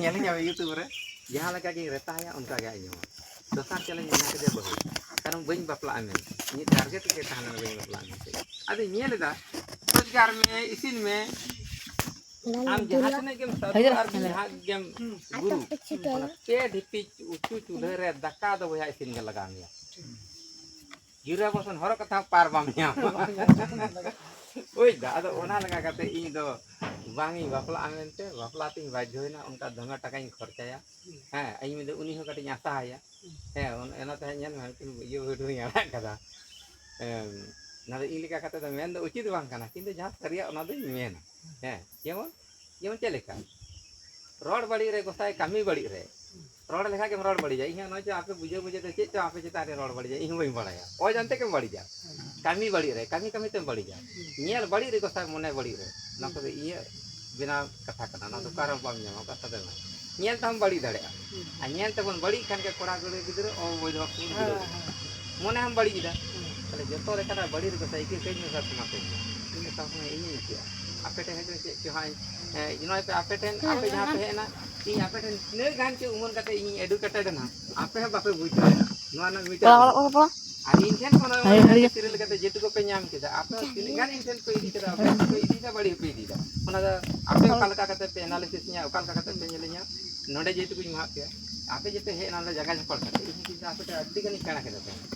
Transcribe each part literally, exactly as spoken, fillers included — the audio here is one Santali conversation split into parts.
ᱧᱮᱞᱤᱧ ᱧᱟᱢᱟ YouTube ᱨᱮ᱾ ᱡᱟᱦᱟᱸ ᱞᱮᱠᱟ ᱜᱤᱧ ᱨᱮᱛᱟᱭᱟ, ᱚᱱᱠᱟ ᱜᱮ ᱟᱸᱡᱚᱢᱟ᱾ ᱫᱚᱥᱟᱨ ᱪᱮᱞᱮᱧ ᱢᱮᱱᱟ ᱠᱮᱫᱮ ᱵᱟᱹᱦᱩ, ᱠᱟᱨᱚᱱ ᱵᱟᱹᱧ ᱵᱟᱯᱞᱟᱜᱼᱟ ᱢᱮᱱᱛᱮ᱾ ᱤᱧᱟᱹᱜ ᱴᱟᱨᱜᱮᱴ ᱜᱮ ᱛᱟᱦᱮᱸ ᱞᱮᱱᱟ ᱵᱟᱹᱧ ᱵᱟᱯᱞᱟᱜᱼᱟ ᱢᱮᱱᱛᱮ᱾ ᱟᱫᱚᱧ ᱧᱮᱞ ᱮᱫᱟ, ᱨᱳᱡᱽᱜᱟᱨ ᱢᱮ, ᱤᱥᱤᱱ ᱢᱮ, ᱟᱢ ᱡᱟᱦᱟᱸ ᱛᱤᱱᱟᱹᱜ ᱜᱮᱢ ᱥᱟᱹᱫᱷᱩ ᱟᱨ ᱡᱟᱦᱟᱸ ᱜᱮᱢ ᱜᱩᱨᱩ, ᱚᱱᱟ ᱯᱮ ᱰᱷᱤᱯᱤ ᱩᱪᱩ ᱪᱩᱞᱦᱟᱹ ᱨᱮ ᱫᱟᱠᱟ ᱫᱚ ᱵᱚᱭᱦᱟ ᱤᱥᱤᱱ ᱜᱮ ᱞᱟᱜᱟᱣ ᱢᱮᱭᱟ᱾ ᱜᱤᱨᱟᱹ ᱵᱚᱥᱚᱱ ᱦᱚᱨᱚᱜ ᱠᱟᱛᱮ ᱦᱚᱸ ᱯᱟᱨ ᱵᱟᱢ ᱧᱟᱢᱟ᱾ ᱵᱩᱡᱽ ᱫᱟ? ᱟᱫᱚ ᱚᱱᱟ ᱞᱮᱠᱟ ᱠᱟᱛᱮ ᱤᱧ ᱫᱚ ᱵᱟᱝ ᱤᱧ ᱵᱟᱯᱞᱟᱜᱼᱟ ᱢᱮᱱᱛᱮ ᱵᱟᱯᱞᱟ ᱛᱤᱧ ᱵᱟᱫᱽᱫᱷᱚᱭᱮᱱᱟ, ᱚᱱᱠᱟ ᱫᱚᱢᱮ ᱴᱟᱠᱟᱧ ᱠᱷᱚᱨᱪᱟᱭᱟ᱾ ᱦᱮᱸ, ᱤᱧ ᱢᱮᱱᱫᱟ ᱩᱱᱤ ᱦᱚᱸ ᱠᱟᱹᱴᱤᱡ ᱤᱧ ᱟᱥᱟᱭᱟ᱾ ᱦᱮᱸ, ᱚᱱ-, ᱚᱱᱟ ᱛᱟᱦᱮᱸ ᱧᱮᱞ ᱢᱮ, ᱢᱤᱫᱴᱮᱱ ᱤᱭᱟᱹ ᱵᱷᱤᱰᱤᱭᱳᱧ ᱟᱲᱟᱜ ᱠᱟᱫᱟ᱾ ᱮᱢ, ᱚᱱᱟ ᱫᱚ ᱤᱧ ᱞᱮᱠᱟ ᱠᱟᱛᱮ ᱫᱚ ᱢᱮᱱ ᱫᱚ ᱩᱪᱤᱛ ᱵᱟᱝ ᱠᱟᱱᱟ, ᱠᱤᱱᱛᱩ ᱡᱟᱦᱟᱸ ᱥᱟᱹᱨᱤᱭᱟᱜ ᱚᱱᱟ ᱫᱚᱧ ᱢᱮᱱᱟ᱾ ᱦᱮᱸ, ᱡᱮᱢᱚᱱ, ᱡᱮᱢᱚᱱ ᱪᱮᱫ ᱞᱮᱠᱟ? ᱨᱚᱲ ᱵᱟᱹᱲᱤᱡ ᱨᱮ ᱜᱚᱸᱥᱟᱭ ᱠᱟᱹᱢᱤ ᱵᱟᱹᱲᱤᱡ ᱨᱮ᱾ ᱨᱚᱲ ᱞᱮᱠᱷᱟᱡ ᱜᱮᱢ ᱨᱚᱲ ᱵᱟᱹᱲᱤᱡᱟ᱾ ᱤᱧ ᱦᱚᱸ ᱱᱚᱜᱼᱚᱭ ᱡᱮ ᱟᱯᱮ ᱵᱩᱡᱷᱟᱹᱣ ᱵᱩᱡᱷᱟᱹᱣ ᱛᱮ ᱪᱮᱫ ᱪᱚ ᱟᱯᱮ ᱪᱮᱛᱟᱱ ᱨᱮ ᱨᱚᱲ ᱵᱟᱹᱲᱤᱡᱟ, ᱤᱧ ᱦᱚᱸ ᱵᱟᱹᱧ ᱵᱟᱲᱟᱭᱟ᱾ ᱚᱡᱟᱱᱛᱮ ᱜᱮᱢ ᱵᱟᱹᱲᱤᱡᱟ᱾ ᱠᱟᱹᱢᱤ ᱵᱟᱹᱲᱤᱡ ᱨᱮ, ᱠᱟᱹᱢᱤ ᱠᱟᱹᱢᱤ ᱛᱮᱢ ᱵᱟᱹᱲᱤᱡᱟ᱾ ᱧᱮᱞ ᱵᱟᱹᱲᱤᱡ ᱨᱮ ᱜᱚᱸᱥᱟᱭ ᱢᱚᱱᱮ ᱵᱟᱹᱲᱤᱡ ᱨᱮ᱾ ᱚᱱᱟ ᱠᱚᱫᱚ ᱤᱧᱟᱹᱜ ᱵᱮᱱᱟᱣ ᱠᱟᱛᱷᱟ ᱠᱟᱱᱟ᱾ ᱚᱱᱟ ᱫᱚ ᱚᱠᱟ ᱨᱮᱦᱚᱸ ᱵᱟᱢ ᱧᱟᱢᱟ, ᱚᱠᱟ ᱥᱟᱫᱮ ᱵᱟᱝ᱾ ᱧᱮᱞ ᱛᱮᱦᱚᱸᱢ ᱵᱟᱹᱲᱤᱡ ᱫᱟᱲᱮᱭᱟᱜᱼᱟ᱾ ᱟᱨ ᱧᱮᱞ ᱛᱮᱵᱚᱱ ᱵᱟᱹᱲᱤᱡ ᱠᱷᱟᱱ ᱜᱮ ᱠᱚᱲᱟ ᱠᱩᱲᱤ ᱜᱤᱫᱽᱨᱟᱹ ᱚᱵᱚᱭᱫᱷᱚ ᱵᱷᱟᱵᱽ ᱛᱮᱵᱚᱱ ᱵᱩᱡᱷᱟᱹᱣ ᱮᱫᱟ᱾ ᱢᱚᱱᱮ ᱦᱚᱸᱢ ᱵᱟᱹᱲᱤᱡ ᱮᱫᱟ᱾ ᱛᱟᱦᱞᱮ ᱡᱚᱛᱚ ᱞᱮᱠᱟᱱᱟᱜ ᱵᱟᱹᱲᱤᱡ ᱨᱮ ᱜᱚᱸᱥᱟᱭ ᱤᱠᱟᱹ ᱠᱟᱹᱡ ᱢᱮᱥᱟ ᱥᱟᱱᱟ ᱯᱮ᱾ ᱤᱧ ᱫᱚ ᱥᱚᱵ ᱥᱚᱢᱚᱭ ᱤᱧᱤᱧ ᱟᱹᱭᱠᱟᱹᱜᱼᱟ᱾ ᱟᱯᱮ ᱴᱷᱮᱱ ᱦᱤᱡᱩᱜ ᱪᱮᱫ ᱪᱚ ᱦᱟᱸᱜ, ᱮ, ᱱᱚᱜᱼᱚᱭ ᱯᱮ ᱟᱯᱮ ᱴᱷᱮᱱ, ᱟᱯᱮ ᱡᱟᱦᱟᱸ ᱯᱮ ᱦᱮᱡ ᱮᱱᱟ, ᱤᱧ ᱟᱯᱮ ᱴᱷᱮᱱ ᱛᱤᱱᱟᱹᱜ ᱜᱟᱱ ᱪᱚ ᱩᱢᱟᱹᱱ ᱠᱟᱛᱮ ᱤᱧᱤᱧ ᱮᱰᱩᱠᱮᱴᱮᱰ ᱮᱱᱟ, ᱟᱯᱮ ᱦᱚᱸ ᱵᱟᱯᱮ ᱵᱩᱡᱽ ᱫᱟᱲᱮᱭᱟᱜᱼᱟ᱾ ᱱᱚᱣᱟ ᱨᱮᱱᱟᱜ ᱢᱤᱴᱟᱨ ᱯᱟᱲᱟ, ᱵᱟᱹᱱᱩᱜᱼᱟ᱾ ᱯᱟᱲᱟ, ᱯᱟᱲᱟ᱾ ᱟᱨ ᱤᱧ ᱴᱷᱮᱱ ᱠᱷᱚᱱ ᱦᱳᱭ, ᱦᱳᱭ᱾ ᱥᱤᱨᱤᱭᱟᱞ ᱞᱮᱠᱟᱛᱮ ᱡᱮᱴᱩᱠᱩ ᱯᱮ ᱧᱟᱢ ᱠᱮᱫᱟ, ᱟᱯᱮ ᱦᱚᱸ ᱛᱤᱱᱟᱹᱜ ᱜᱟᱱ ᱤᱧ ᱴᱷᱮᱱ ᱯᱮ ᱤᱫᱤ ᱠᱮᱫᱟ, ᱵᱮᱥ ᱯᱮ ᱤᱫᱤᱭᱮᱫᱟ, ᱵᱟᱹᱲᱤᱡ ᱯᱮ ᱤᱫᱤᱭᱮᱫᱟ, ᱚᱱᱟ ᱫᱚ ᱟᱯᱮ ᱦᱳᱭ᱾ ᱚᱠᱟ ᱞᱮᱠᱟ ᱠᱟᱛᱮ ᱯᱮ ᱮᱱᱟᱞᱤᱥᱤᱥ ᱧᱟ, ᱚᱠᱟ ᱞᱮᱠᱟ ᱠᱟᱛᱮ ᱯᱮ ᱧᱮᱞ ᱧᱟ, ᱱᱚᱰᱮ ᱡᱮᱴᱩᱠᱩᱧ ᱮᱢᱟᱜ ᱯᱮᱭᱟ, ᱟᱯᱮ ᱡᱮ ᱯᱮ ᱦᱮᱡ ᱮᱱᱟ ᱱᱚᱰᱮ ᱡᱟᱭᱜᱟ ᱡᱷᱟᱯᱟᱲ ᱠᱟᱛᱮ, ᱤᱧ ᱦᱚᱸ ᱠᱤᱱᱛᱩ ᱟᱯᱮ ᱴᱷᱮᱱ ᱟᱹᱰᱤ ᱜᱟᱱᱤᱧ ᱥᱮᱬᱟ ᱠᱮᱫᱟ ᱛᱟᱦᱮᱸᱫ᱾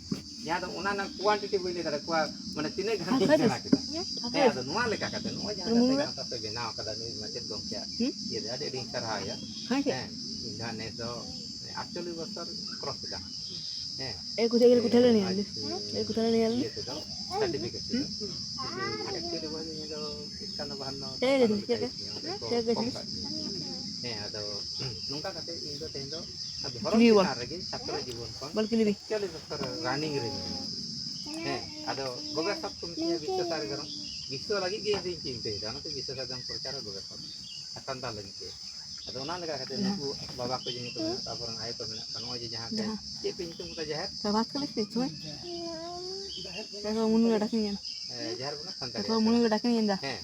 ᱡᱟᱦᱟᱸ ᱫᱚ ᱚᱱᱟ ᱨᱮᱱᱟᱜ ᱠᱳᱣᱟᱱᱴᱤᱴᱤ ᱵᱟᱹᱧ ᱞᱟᱹᱭ ᱫᱟᱲᱮᱭᱟᱜ ᱠᱚᱣᱟ, ᱢᱟᱱᱮ ᱛᱤᱱᱟᱹᱜ ᱜᱟᱱ ᱤᱧ ᱦᱟᱸᱠᱷᱟᱹ ᱥᱮᱬᱟ ᱠᱮᱫᱟ᱾ ᱦᱟᱸᱠᱷᱟᱹ ᱦᱮᱸ, ᱟᱫᱚ ᱱᱚᱣᱟ ᱞᱮᱠᱟ ᱠᱟᱛᱮ, ᱱᱚᱜᱼᱚᱭ ᱡᱟᱦᱟᱸ ᱨᱩᱢᱩᱞ ᱠᱟᱛᱮ ᱢᱮ᱾ ᱜᱟᱶᱛᱟ ᱯᱮ ᱵᱮᱱᱟᱣ ᱠᱟᱫᱟ, ᱱᱩᱭ ᱢᱟᱪᱮᱫ ᱜᱚᱢᱠᱮᱭᱟᱜ ᱦᱩᱸ? ᱤᱭᱟᱹ ᱨᱮ ᱟᱹᱰᱤ ᱟᱹᱰᱤᱧ ᱥᱟᱨᱦᱟᱣᱮᱭᱟ᱾ ᱦᱟᱸᱠᱷᱟᱹ᱾ ᱦᱮᱸ, ᱤᱧ ᱫᱚ ᱦᱟᱸᱜ ᱱᱮᱥ ᱫᱚ ᱟᱴᱪᱚᱞᱞᱤᱥ ᱵᱚᱪᱷᱚᱨ ᱠᱨᱚᱥ ᱮᱫᱟ᱾ ᱦᱮᱸ᱾ ᱮ ᱠᱩᱴᱷᱮ ᱜᱮᱞᱮ ᱠᱩᱴᱷᱮ ᱞᱮ ᱧᱮᱞ ᱫᱮ᱾ ᱮ ᱠᱩᱴᱷᱮ ᱞᱮ ᱧᱮᱞ ᱫᱮ᱾ ᱤᱭᱟᱹ ᱛᱮᱫᱚ, ᱥᱟᱨᱴᱤᱯᱷᱤᱠᱮᱴ ᱛᱮᱫᱚ᱾ ᱦᱩᱸ? ᱠᱤᱱᱛᱩ ᱮᱠᱪᱩᱭᱮᱞᱤ ᱵᱚᱭᱦᱟ ᱤᱧ ᱫᱚ ᱮᱠᱟᱱᱱᱚ ᱵᱟᱦᱟᱱᱱᱚ ᱮ ᱫᱮ, ᱪᱮᱛᱟᱱ ᱨᱮ ᱪᱮᱫ ᱞᱮᱠᱟ ᱫᱮ? ᱤᱧ ᱚᱸᱰᱮ ᱠᱚ ᱮ ᱫᱮ, ᱠᱚᱢ ᱪᱮᱫ ᱠᱟᱜ ᱫᱤᱧᱟ᱾ ᱫᱮ? ᱦᱮᱸ, ᱟᱫᱚ ᱱᱚᱝᱠᱟ ᱠᱟᱛᱮ ᱤᱧ ᱫᱚ ᱛᱮᱦᱮᱧ ᱫᱚ ᱵᱷᱚᱨᱚᱛ ᱠᱤᱞᱤ ᱵᱚᱞ᱾ ᱪᱮᱛᱟᱱ ᱨᱮᱜᱮ ᱪᱷᱟᱛᱨᱚ ᱡᱤᱵᱚᱱ ᱠᱷᱚᱱ ᱵᱚᱞ ᱠᱤᱞᱤ ᱵᱤ᱾ ᱮᱠᱪᱩᱭᱮᱞᱤ ᱵᱚᱪᱷᱚᱨ ᱨᱟᱱᱤᱝ ᱨᱮ ᱢᱮᱱᱟᱹᱧᱟ᱾ ᱦᱮᱸ, ᱟᱫᱚ ᱜᱚᱵᱮᱥᱚᱠ ᱠᱚ ᱢᱤᱛᱟᱹᱧᱟ ᱵᱤᱥᱥᱚ ᱥᱟᱨ ᱜᱚᱨᱚᱢ᱾ ᱵᱤᱥᱥᱚ ᱞᱟᱹᱜᱤᱫ ᱜᱮ ᱤᱧ ᱫᱚᱧ ᱪᱤᱱᱛᱟᱹᱭᱮᱫᱟ, ᱚᱱᱟᱛᱮ ᱵᱤᱥᱥᱚ ᱥᱟᱨᱡᱚᱢ ᱯᱨᱚᱪᱟᱨ ᱟᱨ ᱜᱚᱵᱮᱥᱚᱠ ᱥᱟᱱᱛᱟᱲ ᱞᱟᱹᱜᱤᱫ ᱛᱮ᱾ ᱟᱫᱚ ᱚᱱᱟ ᱞᱮᱠᱟ ᱠᱟᱛᱮ ᱡᱟᱦᱟᱸ᱾ ᱱᱩᱠᱩ ᱵᱟᱵᱟ ᱠᱚ ᱡᱮ ᱱᱤᱛᱚᱜ ᱢᱮᱱᱟᱜ ᱠᱚᱣᱟ, ᱟᱵᱚᱨᱮᱱ ᱟᱭᱳ ᱠᱚ ᱢᱮᱱᱟᱜ ᱠᱚᱣᱟ, ᱱᱚᱜᱼᱚᱭ ᱡᱮ ᱡᱟᱦᱟᱸ ᱛᱮ ᱡᱟᱦᱟᱸ᱾ ᱪᱮᱫ ᱯᱮ ᱧᱩᱛᱩᱢ ᱠᱟᱫᱟ ᱡᱟᱦᱮᱨ? ᱯᱨᱚᱵᱷᱟᱛ ᱠᱟᱞᱤ ᱥᱮ ᱪᱮᱫ? ᱡᱟᱦᱮᱨ ᱵᱚᱸᱜᱟ ᱛᱟᱨᱯᱚᱨ ᱢᱩᱱᱩ ᱥᱟᱱᱛᱟᱲᱤ᱾ ᱜᱟᱰᱟ ᱠᱤᱱ ᱧᱮᱞ᱾ ᱦᱮᱸ, ᱡᱟᱦᱮᱨ ᱵᱚᱸᱜᱟ ᱥᱟᱱᱛᱟᱲᱤ ᱛᱟᱨᱯᱚᱨ ᱟᱥᱲᱟ᱾ ᱢᱩᱱᱩ ᱜᱟᱰᱟ ᱠᱤᱱ ᱧᱮᱞ ᱫᱟ᱾ ᱦᱮᱸ᱾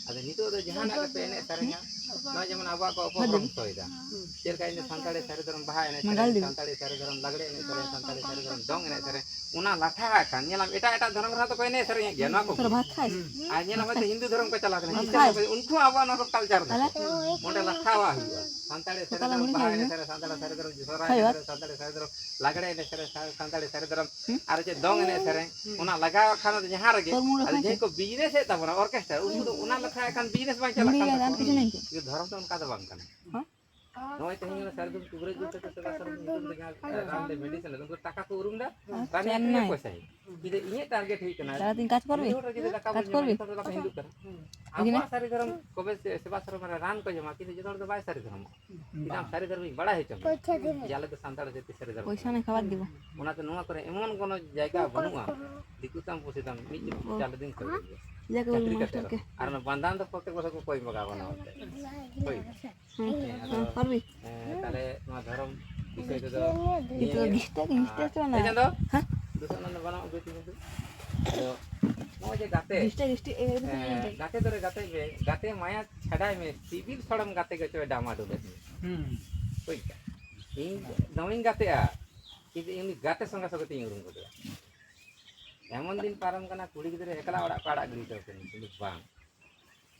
ᱟᱫᱚ ᱱᱤᱛᱚᱜ ᱫᱚ ᱡᱟᱦᱟᱱᱟᱜ ᱜᱮᱯᱮ ᱮᱱᱮᱡ ᱥᱮᱨᱮᱧᱟ, ᱱᱚᱣᱟ ᱡᱮᱢᱚᱱ ᱟᱵᱚᱣᱟᱜ ᱠᱚ ᱚᱯᱚᱵᱷᱨᱚᱝᱥᱚᱭᱮᱫᱟ᱾ ᱪᱮᱫ ᱞᱮᱠᱟ ᱤᱧ ᱫᱚ ᱥᱟᱱᱛᱟᱲᱤ ᱥᱟᱹᱨᱤ ᱫᱷᱚᱨᱚᱢ ᱵᱟᱦᱟ ᱮᱱᱮᱡ ᱥᱮᱨᱮᱧ, ᱥᱟᱱᱛᱟᱲᱤ ᱥᱟᱹᱨᱤ ᱫᱷᱚᱨᱚᱢ ᱞᱟᱜᱽᱲᱮ ᱮᱱᱮᱡ ᱥᱮᱨᱮᱧ, ᱥᱟᱱᱛᱟᱲᱤ ᱥᱟᱹᱨᱤ ᱫᱷᱚᱨᱚᱢ ᱫᱚᱝ ᱮᱱᱮᱡ ᱥᱮᱨᱮᱧ, ᱚᱱᱟ ᱞᱟᱴᱷᱟ ᱟᱜ ᱠᱷᱟᱱ ᱧᱮᱞᱟᱢ ᱮᱴᱟᱜ ᱮᱴᱟᱜ ᱫᱷᱚᱨᱚᱢ ᱨᱮᱦᱚᱸ ᱫᱚᱠᱚ ᱮᱱᱮᱡ ᱥᱮᱨᱮᱧᱮᱫ ᱜᱮᱭᱟ ᱱᱚᱣᱟ ᱠᱚ᱾ ᱟᱨ ᱧᱮᱞᱟᱢ ᱦᱚᱭᱛᱳ ᱦᱤᱱᱫᱩ ᱫᱷᱚᱨᱚᱢ ᱠᱚ ᱪᱟᱞᱟᱣ ᱠᱟᱱᱟ, ᱠᱷᱨᱤᱥᱴᱟᱱ ᱫᱷᱚᱨᱚᱢ ᱠᱚ, ᱩᱱᱠᱩ ᱦᱚᱸ ᱟᱵᱚᱣᱟᱜ ᱱᱚᱣᱟ ᱠᱚ ᱠᱟᱞᱪᱟᱨ ᱫᱚ ᱚᱸᱰᱮ ᱞᱟᱴᱷᱟᱣᱟᱜ ᱦᱩᱭᱩᱜᱼᱟ᱾ ᱥᱟᱱᱛᱟᱲᱤ ᱥᱟᱹᱨᱤ ᱫᱷᱚᱨᱚᱢ ᱵᱟᱦᱟ ᱮᱱᱮᱡ ᱥᱮᱨᱮᱧ, ᱥᱟᱱᱛᱟᱲᱤ ᱥᱟᱹᱨᱤ ᱫᱷᱚᱨᱚᱢ ᱥᱚᱦᱨᱟᱭ ᱮᱱᱮᱡ ᱥᱮᱨᱮᱧ, ᱥᱟᱱᱛᱟᱲᱤ ᱥᱟᱹᱨᱤ ᱫᱷᱚᱨᱚᱢ ᱞᱟᱜᱽᱲᱮ ᱮᱱᱮᱡ ᱥᱮᱨᱮᱧ, ᱥᱟᱱᱛᱟᱲᱤ ᱥᱟᱹᱨᱤ ᱫᱷᱚᱨᱚᱢ ᱟᱨ ᱪᱮᱫ ᱫᱚᱝ ᱮᱱᱮᱡ ᱥᱮᱨᱮᱧ, ᱚᱱᱟ ᱞᱟᱜᱟᱣ ᱠᱷᱟᱱ ᱫᱚ ᱡᱟᱦᱟᱸ ᱨᱮᱜᱮ ᱟᱫᱚ ᱡᱟᱦᱟᱸᱭ ᱠᱚ ᱵᱤᱡᱽᱱᱮᱥ ᱮᱫ ᱛᱟᱵᱚᱱᱟ ᱚᱨᱠᱮᱥᱴᱟᱨ, ᱩᱱᱠᱩ ᱫᱚ ᱚᱱᱟ ᱞᱮᱠᱷᱟ ᱮᱠᱷᱟᱱ ᱵᱤᱡᱽᱱᱮᱥ ᱵᱟᱝ ᱪᱟᱞᱟᱜ ᱠᱟᱱ ᱛᱟᱠᱚᱣᱟ᱾ ᱠᱤᱱᱛᱩ ᱫᱷᱚᱨᱚᱢ ᱫᱚ ᱚᱱᱠᱟ ᱫᱚ ᱵᱟᱝ ᱠᱟᱱᱟ᱾ ᱱᱚᱜᱼᱚᱭ ᱛᱮᱦᱮᱧ ᱚᱱᱟ ᱥᱟᱹᱨᱤ ᱫᱷᱚᱨᱚᱢ ᱠᱚᱵᱷᱟᱨᱮᱡᱽ ᱵᱚᱞᱛᱮ ᱫᱚ ᱥᱮᱵᱟ ᱥᱚᱨᱚᱱ ᱧᱩᱛᱩᱢ ᱛᱮ ᱡᱟᱦᱟᱸ ᱨᱟᱱ ᱞᱮ ᱢᱮᱰᱤᱥᱤᱱ ᱞᱮ, ᱩᱱᱠᱩ ᱴᱟᱠᱟ ᱠᱚ ᱩᱨᱩᱢ ᱮᱫᱟ, ᱨᱟᱱ ᱮᱢ ᱠᱟᱱᱟ ᱯᱚᱭᱥᱟ ᱦᱩᱭᱩᱜ᱾ ᱠᱤᱱᱛᱩ ᱤᱧᱟᱹᱜ ᱴᱟᱨᱜᱮᱴ ᱦᱩᱭᱩᱜ ᱠᱟᱱᱟ, ᱢᱤᱫ ᱦᱚᱲ ᱡᱩᱫᱤ ᱫᱟᱠᱟ ᱵᱚᱱ ᱡᱚᱢᱟ, ᱡᱚᱛᱚ ᱦᱚᱲ ᱫᱚ ᱵᱟᱠᱚ ᱦᱤᱡᱩᱜ ᱠᱟᱱᱟ᱾ ᱟᱵᱚᱣᱟᱜ ᱥᱟᱹᱨᱤ ᱫᱷᱚᱨᱚᱢ ᱠᱚᱵᱮ ᱥᱮ-, ᱥᱮᱵᱟ ᱥᱚᱨᱚᱱ ᱨᱮ ᱨᱟᱱ ᱠᱚ ᱡᱚᱢᱟ, ᱠᱤᱱᱛᱩ ᱡᱚᱛᱚ ᱦᱚᱲ ᱫᱚ ᱵᱟᱭ ᱥᱟᱹᱨᱤ ᱫᱷᱚᱨᱚᱢᱚᱜᱼᱟ᱾ ᱪᱮᱫᱟᱜ ᱥᱟᱹᱨᱤ ᱫᱷᱚᱨᱚᱢ ᱤᱧ ᱵᱟᱲᱟᱭ ᱦᱚᱪᱚ ᱢᱮᱭᱟ ᱡᱮ ᱟᱞᱮ ᱫᱚ ᱥᱟᱱᱛᱟᱲ ᱡᱟᱹᱛᱤ ᱥᱟᱹᱨᱤ ᱫᱷᱚᱨᱚᱢ᱾ ᱯᱚᱭᱥᱟ ᱱᱮ ᱠᱷᱟᱵᱟᱨ ᱫᱤᱵᱚ᱾ ᱚᱱᱟᱛᱮ ᱱᱚᱣᱟ ᱠᱚᱨᱮ ᱮᱢᱚᱱ ᱠᱳᱱᱳ ᱡᱟᱭᱜᱟ ᱵᱟᱹᱱᱩᱜᱼᱟ, ᱫᱤᱠᱩ ᱛᱟᱢ ᱯᱩᱥᱤ ᱛᱟᱢ ᱢᱤᱫ ᱪᱟᱞ ᱫᱤᱱ ᱠᱷᱚᱡ ᱜᱮ ᱪᱟᱹᱠᱨᱤ ᱠᱟᱛᱮ ᱨᱮᱦᱚᱸ᱾ ᱟᱨ ᱚᱱᱟ ᱵᱟᱱᱫᱟᱱ ᱫᱚ ᱯᱨᱚᱛᱮᱠ ᱵᱚᱪᱷᱚᱨ ᱠᱚ ᱠᱚᱭ ᱵᱟᱜᱟᱣ ᱵᱟᱱᱟ ᱦᱚᱲ ᱛᱮ᱾ ᱦᱳᱭ᱾ ᱦᱮᱸ, ᱟᱫᱚ, ᱦᱮᱸ, ᱛᱟᱦᱞᱮ ᱱᱚᱣᱟ ᱫᱷᱚᱨᱚᱢ ᱵᱤᱥᱚᱭ ᱛᱮᱫᱚ ᱱᱤᱭᱟᱹ ᱜᱮ᱾ ᱟᱨ ᱮ ᱪᱟᱸᱫᱚ, ᱦᱮᱸ? ᱫᱩᱥᱚᱱ ᱚᱱᱟ ᱵᱟᱱᱟᱢ ᱟᱹᱜᱩᱭ ᱛᱤᱧ ᱢᱮ᱾ ᱟᱫᱚ ᱱᱚᱜᱼᱚᱭ ᱡᱮ ᱜᱟᱛᱮ, ᱜᱟᱛᱮ ᱫᱚᱨᱮ ᱜᱟᱛᱮ ᱢᱮ, ᱜᱟᱛᱮ ᱢᱟᱭᱟ ᱪᱷᱟᱰᱟᱭ ᱢᱮ, ᱥᱤᱵᱤᱞ ᱥᱚᱲᱚᱢ ᱜᱟᱛᱮ ᱜᱮ ᱪᱚᱭ ᱰᱟᱢᱟᱰᱳᱞᱮᱫ ᱢᱮ᱾ ᱦᱩᱸ᱾ ᱵᱩᱡᱽ ᱠᱟᱜ? ᱤᱧ ᱫᱚᱢᱮᱧ ᱜᱟᱛᱮᱜᱼᱟ, ᱠᱤᱱᱛᱩ ᱤᱧ ᱩᱱᱤ ᱜᱟᱛᱮ ᱥᱚᱸᱜᱮ ᱥᱚᱸᱜᱮ ᱛᱤᱧ ᱩᱨᱩᱢ ᱜᱚᱫᱚᱜᱼᱟ᱾ ᱮᱢᱚᱱ ᱫᱤᱱ ᱯᱟᱨᱚᱢ ᱠᱟᱱᱟ, ᱠᱩᱲᱤ ᱜᱤᱫᱽᱨᱟᱹ ᱮᱠᱞᱟ ᱚᱲᱟᱜ ᱠᱚ ᱟᱲᱟᱜ ᱜᱤᱰᱤ ᱦᱚᱴᱚ ᱠᱟᱹᱫᱤᱧᱟ, ᱠᱤᱱᱛᱩ ᱵᱟᱝ᱾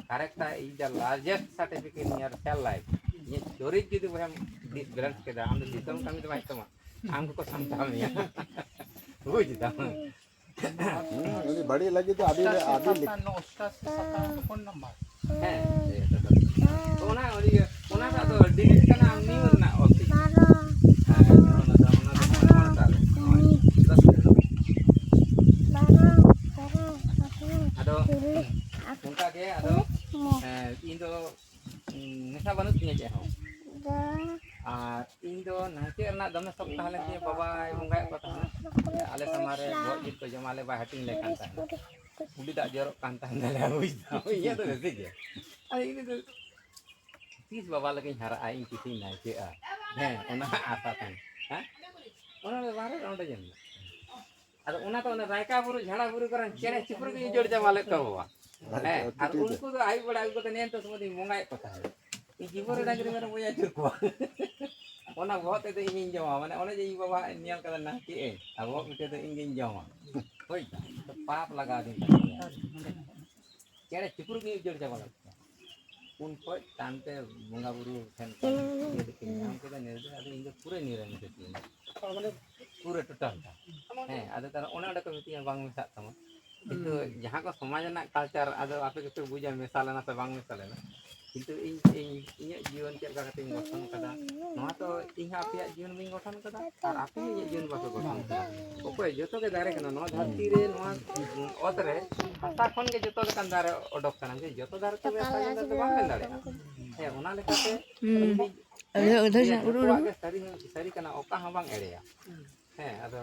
Correct, is the largest certificate in your cell life. ᱤᱧᱟᱹᱜ ᱪᱚᱨᱤᱛ ᱡᱩᱫᱤ ᱵᱚᱭᱦᱟᱢ disbalance ᱠᱮᱫᱟ, ᱟᱢ ᱫᱚ ᱫᱤᱥᱚᱢ ᱠᱟᱹᱢᱤ ᱫᱚ ᱵᱟᱝ ᱦᱩᱭᱩᱜ ᱛᱟᱢᱟ, ᱟᱢ ᱜᱮᱠᱚ ᱥᱟᱢᱴᱟᱣ ᱢᱮᱭᱟ᱾ ᱵᱩᱡᱽ ᱫᱟᱢ? ᱩᱱᱤ ᱵᱟᱹᱲᱤᱡ ᱞᱟᱹᱜᱤᱫ ᱫᱚ ᱟᱹᱰᱤ, ᱟᱹᱰᱤ ᱞᱮᱠ- ᱚᱥᱴᱟᱥᱤ ᱥᱟᱛᱟᱱᱱᱚ ᱯᱷᱳᱱ ᱱᱟᱢᱵᱟᱨ᱾ ᱦᱮᱸ, ᱚᱱᱟ, ᱚᱱᱟ, ᱚᱱᱟᱴᱟᱜ ᱫᱚ delete ᱠᱟᱱᱟ, ᱟᱢ new ᱨᱮᱱᱟᱜ ᱚᱞ ᱛᱮᱜᱮ᱾ ᱦᱮᱸ, ᱚᱱᱟ ᱫᱚ, ᱚᱱᱟ ᱫᱚ, ᱚᱱᱟᱴᱟᱜ ᱨᱮ᱾ ᱱᱚᱜᱼᱚᱭ, ᱫᱚᱥ ᱨᱮ᱾ ᱟᱫᱚ, ᱚᱱᱠᱟ ᱜᱮ, ᱟᱫᱚ, ᱦᱮᱸ, ᱤᱧ ᱫᱚ, ᱩᱸ, ᱱᱮᱥᱟ ᱵᱟᱹᱱᱩᱜ ᱛᱤᱧᱟᱹ ᱪᱮᱫ ᱦᱚᱸ᱾ ᱟᱨ ᱤᱧ ᱫᱚ ᱱᱟᱭᱠᱮ ᱨᱮᱱᱟᱜ ᱫᱚᱢᱮ ᱥᱚᱠ ᱛᱟᱦᱮᱸ ᱞᱮᱱ ᱛᱤᱧᱟᱹ, ᱵᱟᱵᱟᱭ ᱵᱚᱸᱜᱟᱭᱮᱫ ᱠᱚ ᱛᱟᱦᱮᱱᱟ᱾ ᱟᱞᱮ ᱥᱟᱢᱟᱝ ᱨᱮ ᱜᱚᱡ ᱡᱤᱞ ᱠᱚ ᱡᱚᱢᱟ, ᱟᱞᱮ ᱵᱟᱭ ᱦᱟᱹᱴᱤᱧ ᱞᱮ ᱠᱟᱱ ᱛᱟᱦᱮᱱᱟ᱾ ᱩᱞᱤ ᱫᱟᱜ ᱡᱚᱨᱚᱜ ᱠᱟᱱ ᱛᱟᱦᱮᱱ ᱛᱟᱞᱮᱭᱟ, ᱵᱩᱡᱽ ᱫᱟᱢ? ᱤᱧᱟᱹᱜ ᱫᱚ ᱵᱮᱥᱤ ᱜᱮ᱾ ᱟᱨ ᱤᱧ ᱫᱚ ᱛᱤᱥ ᱵᱟᱵᱟ ᱞᱮᱠᱟᱧ ᱦᱟᱨᱟᱜᱼᱟ, ᱤᱧ ᱛᱤᱥᱤᱧ ᱱᱟᱭᱠᱮᱜᱼᱟ? ᱦᱮᱸ, ᱚᱱᱟ ᱟᱥᱟ ᱛᱟᱦᱮᱸ᱾ ᱦᱮᱸ? ᱚᱱᱟ ᱫᱚ ᱵᱟᱦᱨᱮ ᱨᱮ ᱚᱸᱰᱮ ᱧᱮᱞ ᱢᱮ᱾ ᱟᱫᱚ ᱚᱱᱟ ᱫᱚ ᱚᱱᱟ ᱨᱟᱭᱠᱟ ᱵᱩᱨᱩ, ᱡᱷᱟᱲᱟ ᱵᱩᱨᱩ ᱠᱚᱨᱮᱱ ᱪᱮᱬᱮ ᱪᱤᱯᱨᱩ ᱜᱮ ᱡᱳᱲ ᱡᱟᱢᱟ ᱞᱮᱫ ᱠᱚᱣᱟ ᱵᱟᱵᱟ᱾ ᱦᱮᱸ, ᱟᱨ ᱩᱱᱠᱩ ᱫᱚ ᱟᱹᱭᱩᱵ ᱵᱮᱲᱟ ᱟᱹᱜᱩ ᱠᱟᱛᱮ ᱱᱮᱱ ᱛᱚ ᱥᱚᱢᱚᱭ ᱫᱚᱧ ᱵᱚᱸᱜᱟᱭᱮᱫ ᱠᱚ ᱛᱟᱦᱮᱸᱫ᱾ ᱤᱧ ᱡᱤᱵᱚᱱ ᱨᱮ ᱰᱟᱝᱨᱤ ᱢᱮᱨᱚᱢ ᱵᱟᱹᱧ ᱟᱹᱪᱩᱨ ᱠᱚᱣᱟ᱾ ᱚᱱᱟ ᱵᱚᱦᱚᱜ ᱛᱮᱫᱚ ᱤᱧᱤᱧ ᱡᱚᱢᱟ, ᱢᱟᱱᱮ ᱚᱱᱮ ᱡᱮ ᱤᱧ ᱵᱟᱵᱟ ᱧᱮᱞ ᱠᱟᱫᱟ ᱱᱟᱦᱠᱤ ᱟᱹᱧ, ᱟᱨ ᱵᱚᱦᱚᱜ ᱯᱤᱴᱷᱟᱹ ᱫᱚ ᱤᱧ ᱜᱤᱧ ᱡᱚᱢᱟ᱾ ᱦᱳᱭ, ᱯᱟᱯ ᱞᱟᱜᱟᱣ ᱫᱤᱧ ᱛᱟᱦᱮᱸᱫ᱾ ᱪᱮᱬᱮ ᱪᱤᱯᱨᱩᱫ ᱜᱤᱧ ᱩᱡᱟᱹᱲ ᱪᱟᱵᱟ ᱠᱟᱜ ᱠᱚᱣᱟ᱾ ᱩᱱ ᱠᱷᱚᱡ ᱛᱟᱭᱚᱢ ᱛᱮ ᱵᱚᱸᱜᱟ ᱵᱩᱨᱩ ᱴᱷᱮᱱ ᱠᱷᱚᱱ ᱤᱭᱟᱹ ᱫᱚᱠᱤᱱ ᱧᱟᱢ ᱠᱮᱫᱟ, ᱱᱤᱨᱟᱹ ᱟᱫᱚ ᱤᱧ ᱫᱚ ᱯᱩᱨᱟᱹ ᱱᱤᱨᱟᱹ ᱢᱤᱥᱟᱹ ᱠᱤᱱᱟ᱾ ᱯᱩᱨᱟᱹ ᱴᱳᱴᱟᱞ ᱴᱟ᱾ ᱦᱮᱸ, ᱟᱫᱚ ᱛᱟᱦᱚᱞᱮ ᱚᱱᱮ ᱚᱸᱰᱮ ᱠᱚ ᱢᱤᱛᱟᱹᱧᱟ ᱵᱟᱝ ᱢᱮᱥᱟᱜ ᱛᱟᱢᱟ᱾ ᱠᱤᱱᱛᱩ ᱡᱟᱦᱟᱸ ᱠᱚ ᱥᱚᱢᱟᱡᱽ ᱨᱮᱱᱟᱜ ᱠᱟᱞᱪᱟᱨ, ᱟᱫᱚ ᱟᱯᱮ ᱜᱮᱯᱮ ᱵᱩᱡᱟ ᱢᱮᱥᱟ ᱞᱮᱱᱟ ᱥᱮ ᱵᱟᱝ ᱢᱮᱥᱟ ᱞᱮᱱᱟ᱾ ᱠᱤᱱᱛᱩ ᱤᱧ, ᱤᱧ, ᱤᱧᱟᱹᱜ ᱡᱤᱭᱚᱱ ᱪᱮᱫ ᱞᱮᱠᱟ ᱠᱟᱛᱮᱧ ᱜᱚᱴᱷᱚᱱ ᱠᱟᱫᱟ, ᱱᱚᱣᱟ ᱛᱚ ᱤᱧ ᱦᱚᱸ ᱟᱯᱮᱭᱟᱜ ᱡᱤᱭᱚᱱ ᱵᱟᱹᱧ ᱜᱚᱴᱷᱚᱱ ᱠᱟᱫᱟ, ᱟᱨ ᱟᱯᱮ ᱦᱚᱸ ᱤᱧᱟᱹᱜ ᱡᱤᱭᱚᱱ ᱵᱟᱯᱮ ᱜᱚᱴᱷᱚᱱ ᱠᱟᱫᱟ᱾ ᱚᱠᱚᱭ ᱡᱚᱛᱚ ᱜᱮ ᱫᱟᱨᱮ ᱠᱟᱱᱟ, ᱱᱚᱣᱟ ᱫᱷᱟᱹᱨᱛᱤ ᱨᱮ, ᱱᱚᱣᱟ ᱚᱛ ᱨᱮ ᱦᱟᱥᱟ ᱠᱷᱚᱱ ᱜᱮ ᱡᱚᱛᱚ ᱞᱮᱠᱟᱱ ᱫᱟᱨᱮ ᱚᱰᱚᱠ ᱠᱟᱱᱟ, ᱡᱮ ᱡᱚᱛᱚ ᱫᱟᱨᱮ ᱛᱚ ᱵᱮᱥ ᱥᱟᱨᱡᱚᱢ ᱫᱟᱨᱮ ᱫᱚ ᱵᱟᱝ ᱢᱮᱱ ᱫᱟᱲᱮᱭᱟᱜᱼᱟ᱾ ᱦᱮᱸ, ᱚᱱᱟ ᱞᱮᱠᱟᱛᱮ ᱦᱩᱸ᱾ ᱤᱧ ᱟᱫᱚ ᱩᱫᱷᱟᱹᱨ ᱡᱮ ᱥᱮᱱᱟᱜ ᱩᱰᱩᱠ ᱡᱚᱛᱚᱣᱟᱜ ᱩᱰᱩᱠ᱾ ᱜᱮ ᱥᱟᱹᱨᱤ, ᱥᱟᱹᱨᱤ ᱠᱟᱱᱟ, ᱚᱠᱟ ᱦᱚᱸ ᱵᱟᱝ ᱮᱲᱮᱭᱟ᱾ ᱦᱮᱸ, ᱟᱫᱚ,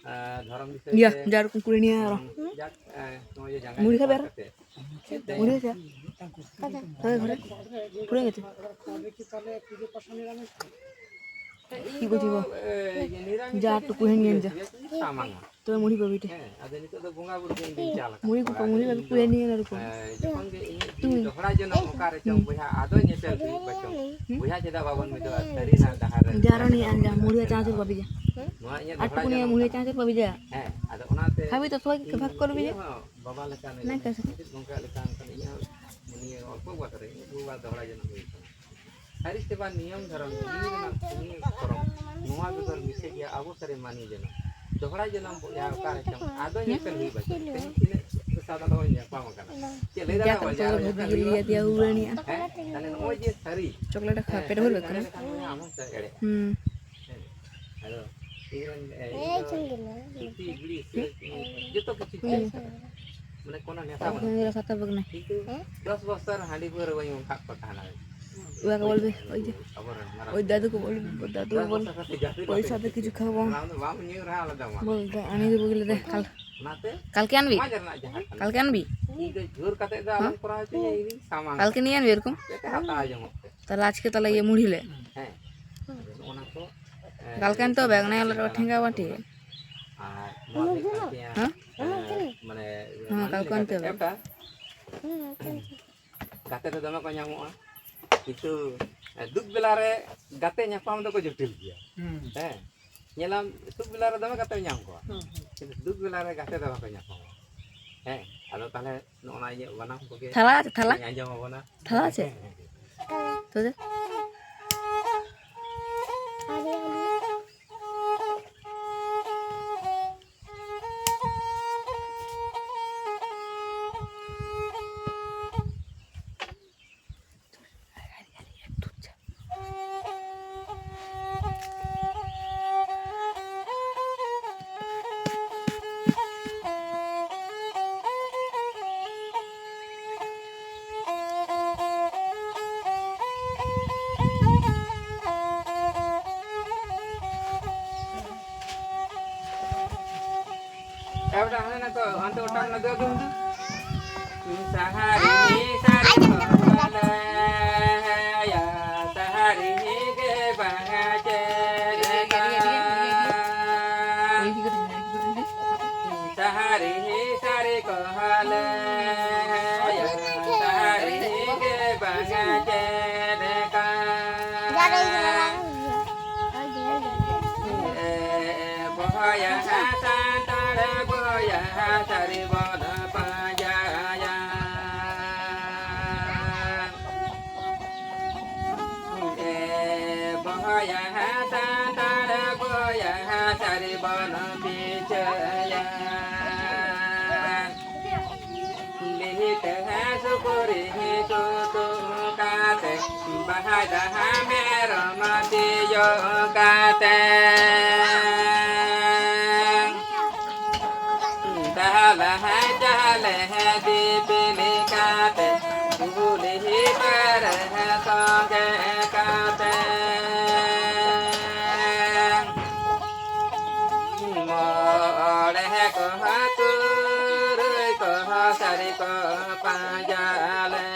ᱮᱸ, ᱫᱷᱚᱨᱚᱢ ᱵᱤᱥᱚᱭ ᱤᱭᱟᱹ, ᱛᱮ, ᱡᱟᱨ ᱠᱩᱠᱞᱤ ᱱᱤᱭᱟᱹ ᱟᱨᱚ᱾ ᱩᱸ, ᱡᱟᱠ, ᱮᱸ, ᱱᱚᱜᱼᱚᱭ ᱡᱮ ᱡᱟᱸᱜᱟ ᱢᱩᱲᱤ ᱡᱚᱯᱚᱜ ᱠᱷᱟᱵᱮ ᱟᱨᱚ᱾ ᱠᱟᱛᱮ᱾ ᱢᱩᱲᱤ ᱠᱷᱟᱵᱮ᱾ ᱦᱳᱭ, ᱜᱷᱚᱨᱮ᱾ ᱯᱩᱨᱟᱹ ᱜᱮᱛᱚ᱾ ᱤᱧ ᱠᱤ ᱫᱚ, ᱵᱩᱡᱷᱟᱹᱣᱟ? ᱮ, ᱱᱤᱨᱟᱢᱤᱥ ᱡᱟ ᱜᱮ ᱴᱩᱠᱩ ᱦᱮᱱ ᱧᱮᱞ ᱡᱟ᱾ ᱥᱟᱢᱟᱝᱟ᱾ ᱛᱚᱵᱮ ᱢᱩᱲᱤ ᱵᱟᱹᱵᱤ ᱴᱷᱮᱱ᱾ ᱦᱮᱸ, ᱟᱫᱚ ᱱᱤᱛᱚᱜ ᱫᱚ ᱵᱚᱸᱜᱟ ᱵᱩᱨᱩ ᱜᱮ ᱤᱧ ᱫᱚᱧ ᱪᱟᱞ ᱟᱠᱟᱫ ᱢᱩᱲᱤ ᱠᱚᱣᱟ᱾ ᱠᱚ, ᱢᱩᱲᱤ ᱟᱫᱚ ᱵᱟᱹᱵᱤ ᱤᱧ ᱠᱚ ᱫᱚ, ᱦᱮᱱ ᱧᱮᱞ ᱟᱹᱨᱩ ᱠᱚ᱾ ᱮ, ᱡᱚᱠᱷᱚᱱ ᱜᱮ ᱤᱧ ᱛᱩᱭ᱾ ᱫᱚᱦᱲᱟ ᱡᱚᱱᱚᱜ ᱚᱠᱟᱨᱮ ᱪᱚᱝ ᱦᱩᱸ᱾ ᱵᱚᱭᱦᱟ, ᱟᱫᱚ ᱧᱮᱯᱮᱞ ᱦᱩᱭᱩᱜ ᱵᱟ ᱪᱚᱝ᱾ ᱦᱩᱸ᱾ ᱵᱚᱭᱦᱟ ᱪᱮᱫᱟᱜ ᱵᱟᱵᱚᱱ ᱢᱤᱫᱚᱜᱼᱟ ᱥᱟᱹᱨᱤᱱᱟᱜ ᱰᱟᱦᱟᱨ ᱨᱮ? ᱡᱟᱨᱚᱱᱤ ᱟᱸᱡᱟ, ᱢᱩᱲᱤᱭᱟ ᱪᱟᱸᱪ ᱨᱩᱯᱟ ᱵᱤᱡᱟ᱾ ᱱᱚᱣᱟ ᱤᱧᱟᱹᱜ ᱟᱨ ᱫᱚᱦᱲᱟ ᱴᱩᱠᱩᱱᱤᱭᱟ ᱡᱚᱱᱚᱜ ᱢᱩᱲᱤᱭᱟ ᱠᱟᱱᱟ᱾ ᱪᱟᱸᱪ ᱨᱩᱯᱟ ᱵᱤᱡᱟ᱾ ᱦᱮᱸ, ᱟᱫᱚ ᱚᱱᱟᱛᱮ ᱦᱟᱵᱤ ᱛᱚ ᱥᱚᱭ ᱤᱧ ᱵᱷᱟᱜᱽ ᱠᱚᱨ ᱵᱤᱡᱟ᱾ ᱤᱭᱟᱹ ᱦᱚᱸ ᱵᱟᱵᱟ ᱞᱮᱠᱟ ᱱᱤᱡᱮ ᱱᱟᱭ ᱠᱟᱥᱮ᱾ ᱱᱚᱝᱠᱟ ᱞᱮᱠᱷᱟᱱ ᱤᱧ ᱦᱚᱸ ᱱᱤᱭᱟᱹ ᱚᱞᱯᱚ ᱵᱚᱭᱚᱥ ᱨᱮ ᱤᱧ ᱵᱟᱵᱟ ᱫᱚᱦᱲᱟ ᱡᱚᱱᱚᱜ ᱦᱩᱭ ᱠᱟᱱᱟ᱾ ᱥᱟᱹᱨᱤ ᱥᱮᱵᱟ ᱱᱤᱭᱚᱢ ᱫᱷᱚᱨᱚᱢ ᱡᱤᱣᱤ ᱨᱮᱱᱟᱜ ᱯᱩᱱᱤᱭᱟᱹ ᱯᱚᱨᱚᱵᱽ, ᱱᱚᱣᱟ ᱵᱮᱜᱚᱨ ᱢᱤᱥᱮ ᱜᱮᱭᱟ ᱟᱵᱚ ᱥᱟᱹᱨᱤ ᱢᱟᱹᱱᱤ ᱡᱮᱱᱚ᱾ ᱫᱚᱦᱲᱟ ᱡᱚᱱᱚᱢ ᱵᱚᱭᱦᱟ ᱚᱠᱟ ᱨᱮ ᱪᱚᱝ, ᱟᱫᱚ ᱧᱮᱯᱮᱞ ᱦᱩᱭᱩᱜ ᱵᱟᱪᱚᱝ᱾ ᱛᱮᱦᱮᱧ ᱛᱤᱱᱟᱹᱜ ᱥᱟᱫᱟ ᱫᱚ ᱧᱟᱯᱟᱢ ᱟᱠᱟᱱᱟ᱾ ᱪᱮᱫ ᱞᱟᱹᱭ ᱫᱟᱲᱮᱭᱟᱜᱼᱟ ᱵᱚᱭᱦᱟ ᱟᱨ ᱧᱮᱯᱮᱞ ᱦᱩᱭᱩᱜᱼᱟ? ᱦᱮᱸ? ᱛᱟᱦᱞᱮ ᱱᱚᱜᱼᱚᱭ ᱡᱮ ᱥᱟᱹᱨᱤ, ᱪᱚᱠᱞᱮᱴ ᱠᱷᱟᱣᱟ ᱦᱮᱸ, ᱯᱮᱴ ᱵᱷᱚᱨ ᱥᱟᱹᱨᱤ ᱠᱟᱱᱟ᱾ ᱞᱮᱠᱷᱟᱱ ᱵᱚᱭᱦᱟ ᱟᱢ ᱦᱚᱸᱢ ᱮᱲᱮᱜᱼᱟ᱾ ᱦᱩᱸ᱾ ᱦᱮᱸ, ᱟᱫᱚ ᱤᱧ ᱨᱮᱱ, ᱮ, ᱤᱧ ᱫᱚ ᱪᱩᱴᱤ, ᱵᱤᱲᱤ, ᱥᱤᱜᱟᱨᱮᱴ, ᱡᱚᱛᱚ ᱠᱤᱪᱷᱩ ᱦᱩᱸ᱾ ᱢᱟᱱᱮ ᱠᱳᱱᱳ ᱱᱮᱥᱟ ᱵᱟᱹᱱᱩᱜ ᱛᱤᱧᱟ᱾ ᱠᱟᱛᱷᱟ ᱵᱟᱹᱜᱱᱟ᱾ ᱠᱤᱱᱛᱩ ᱫᱚᱥ ᱵᱚᱪᱷᱚᱨ ᱦᱟᱺᱰᱤ ᱯᱟᱹᱣᱨᱟᱹ ᱵᱟᱹᱧ ᱚᱱᱠᱟᱜ ᱠᱚ ᱛᱟᱦᱮᱱᱟ᱾ ᱚᱱᱟ ᱠᱚ ᱵᱚᱞ ᱵᱮ, ᱳᱭ ᱡᱮ᱾ ᱟᱵᱚᱨᱮᱱ ᱢᱟᱨᱟᱝ ᱳᱭ ᱫᱟᱫᱩ ᱠᱚ ᱵᱚᱞ, ᱫᱟᱫᱩ ᱫᱚᱥ ᱵᱚᱞ᱾ ᱵᱚᱪᱷᱚᱨ ᱠᱷᱟᱹᱛᱤᱨ ᱡᱟᱹᱥᱛᱤ ᱫᱚ ᱯᱚᱭᱥᱟ ᱛᱮ ᱠᱤᱪᱷᱩ ᱠᱷᱟᱣᱟᱣ᱾ ᱚᱱᱟ ᱫᱚ ᱵᱟᱢ ᱧᱩ ᱨᱮᱦᱚᱸ ᱟᱞᱮ ᱫᱚ ᱢᱟ᱾ ᱵᱚᱞ ᱫᱚ ᱟᱹᱱᱤ ᱫᱚ ᱵᱚᱞ ᱫᱚ ᱠᱟᱞ-, ᱠᱟᱞᱠᱮ ᱟᱱᱵᱤ? ᱥᱚᱢᱟᱡᱽ ᱨᱮᱱᱟᱜ ᱡᱟᱦᱟᱸ ᱠᱟᱱᱟ᱾ ᱠᱟᱞᱠᱮ ᱟᱱᱵᱤ? ᱤᱧ ᱫᱚ ᱡᱳᱨ ᱠᱟᱛᱮ ᱫᱚ ᱟᱞᱚᱢ ᱦᱮᱸ? ᱠᱚᱨᱟᱣ ᱦᱚᱪᱚᱧᱟ, ᱤᱧ ᱥᱟᱢᱟᱝ ᱠᱟᱞᱠᱮ ᱱᱤᱭᱟᱹ ᱟᱱᱵᱤ ᱮᱨᱚᱠᱚᱢ? ᱡᱟᱛᱮ ᱦᱟᱛᱟᱣ ᱡᱚᱝᱚᱜ ᱯᱮ᱾ ᱛᱟᱦᱞᱮ ᱟᱡ ᱪᱤᱠᱟᱹ ᱛᱟᱞᱮ ᱤᱭᱟᱹ ᱢᱩᱲᱦᱤ ᱞᱮ? ᱦᱮᱸ᱾ ᱟᱫᱚ ᱱᱚᱜᱼᱚ ᱱᱟ ᱠᱚ, ᱮ, ᱠᱟᱞᱠᱮ ᱟᱱᱛᱮ ᱵᱮᱜᱽ ᱱᱮ ᱞᱚᱴᱚ ᱴᱷᱮᱸᱜᱟ ᱵᱟᱴᱤ᱾ ᱟᱨ ᱱᱚᱣᱟ ᱦᱩᱭᱩᱜ ᱠᱟᱱ ᱛᱤᱧᱟ, ᱦᱮᱸ? ᱮ, ᱢᱟᱱᱮ, ᱦᱮᱸ, ᱢᱟᱹᱱᱢᱤ ᱠᱟᱞᱠᱮ ᱞᱮᱠᱟᱛᱮ ᱟᱱᱛᱮ ᱵᱮᱜᱽ᱾ ᱮᱴᱟ ᱜᱟᱛᱮ ᱫᱚ ᱫᱚᱢᱮ ᱠᱚ ᱧᱟᱢᱚᱜᱼᱟ, ᱠᱤᱱᱛᱩ ᱫᱩᱠ ᱵᱮᱞᱟ ᱨᱮ ᱜᱟᱛᱮ ᱧᱟᱯᱟᱢ ᱫᱚᱠᱚ ᱡᱚᱴᱤᱞ ᱜᱮᱭᱟ᱾ ᱦᱮᱸ, ᱧᱮᱞᱟᱢ ᱥᱩᱠ ᱵᱮᱞᱟ ᱨᱮ ᱫᱚᱢᱮ ᱜᱟᱛᱮ ᱧᱟᱢ ᱠᱚᱣᱟ, ᱠᱤᱱᱛᱩ ᱫᱩᱠ ᱵᱮᱞᱟ ᱨᱮ ᱜᱟᱛᱮ ᱫᱚ ᱵᱟᱠᱚ ᱧᱟᱯᱟᱢᱟ᱾ ᱦᱮᱸ, ᱟᱫᱚ ᱛᱟᱦᱚᱞᱮ ᱱᱚᱜᱼᱚ ᱱᱟ ᱤᱧᱟᱹᱜ ᱵᱟᱱᱟᱢ ᱠᱚᱜᱮ ᱛᱷᱟᱞᱟ ᱪᱮᱫ ᱛᱷᱟᱞᱟ? ᱤᱧ ᱟᱸᱡᱚᱢ ᱟᱵᱚᱱᱟ᱾ ᱛᱷᱟᱞᱟ ᱪᱮᱫ? ᱦᱮᱸ, ᱦᱮᱸ᱾ ᱛᱚ ᱫᱮ᱾ ᱮ ᱵᱮᱴᱟ, ᱦᱟᱱᱮ ᱱᱟ ᱠᱚ, ᱦᱟᱱᱛᱮ ᱚᱴᱟᱝ ᱱᱟ, ᱫᱩ, ᱫᱩ, ᱫᱩ᱾ ᱥᱟᱦᱟᱨᱤ, ᱥᱟᱦᱟᱨᱤ, ᱥᱟᱦᱟᱨᱤ ᱜᱮ ᱵᱟᱝᱟ ᱪᱮᱫ ᱞᱮᱠᱟ᱾ ᱥᱟᱦᱟᱨᱤ, ᱥᱟᱦᱟᱨᱤ ᱠᱚᱦᱚᱞᱮ, ᱥᱟᱦᱟᱨᱤ ᱜᱮ ᱵᱟᱝᱟ ᱪᱮᱫ ᱞᱮᱠᱟ᱾ ᱮ ᱵᱚᱭᱦᱟ ᱥᱟᱱᱛᱟᱲ ᱵᱚᱭᱦᱟ ᱥᱟᱹᱨᱤ ᱵᱚᱱ ᱯᱟᱸᱡᱟᱭᱟ᱾ ᱮ ᱵᱚᱭᱦᱟ ᱥᱟᱱᱛᱟᱲ ᱵᱚᱭᱦᱟ ᱥᱟᱹᱨᱤ ᱵᱚᱱ ᱯᱤᱪᱷᱟᱹᱭᱟ᱾ ᱞᱤᱦᱤᱴ ᱦᱮᱸ ᱥᱩᱠᱨᱤ ᱦᱮᱸ ᱥᱩᱛᱩᱜ ᱠᱟᱛᱮ, ᱵᱟᱦᱟ ᱡᱟᱦᱟᱸ ᱢᱮᱨᱚᱢ ᱛᱤᱭᱳᱜ ᱠᱟᱛᱮ, ᱫᱟᱞᱟ ᱦᱮᱸ ᱪᱟᱞᱮ ᱦᱮᱸ ᱫᱤᱯᱤᱞᱤ ᱠᱟᱛᱮ, ᱠᱩᱞᱦᱤ ᱯᱮᱨᱮ ᱦᱮᱸ ᱥᱚᱸᱜᱮ ᱠᱟᱛᱮ᱾ ᱢᱚᱬᱮ ᱠᱚ ᱛᱩᱨᱩᱭ ᱠᱚ ᱥᱟᱹᱨᱤ ᱠᱚ ᱯᱟᱸᱡᱟ ᱞᱮ᱾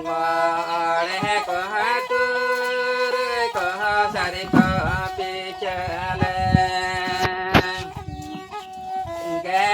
ᱢᱚᱬᱮ ᱠᱚ ᱛᱩᱨᱩᱭ ᱠᱚ ᱥᱟᱹᱨᱤ ᱠᱚ ᱯᱤᱪᱷᱟᱹ ᱞᱮ᱾ ᱜᱮ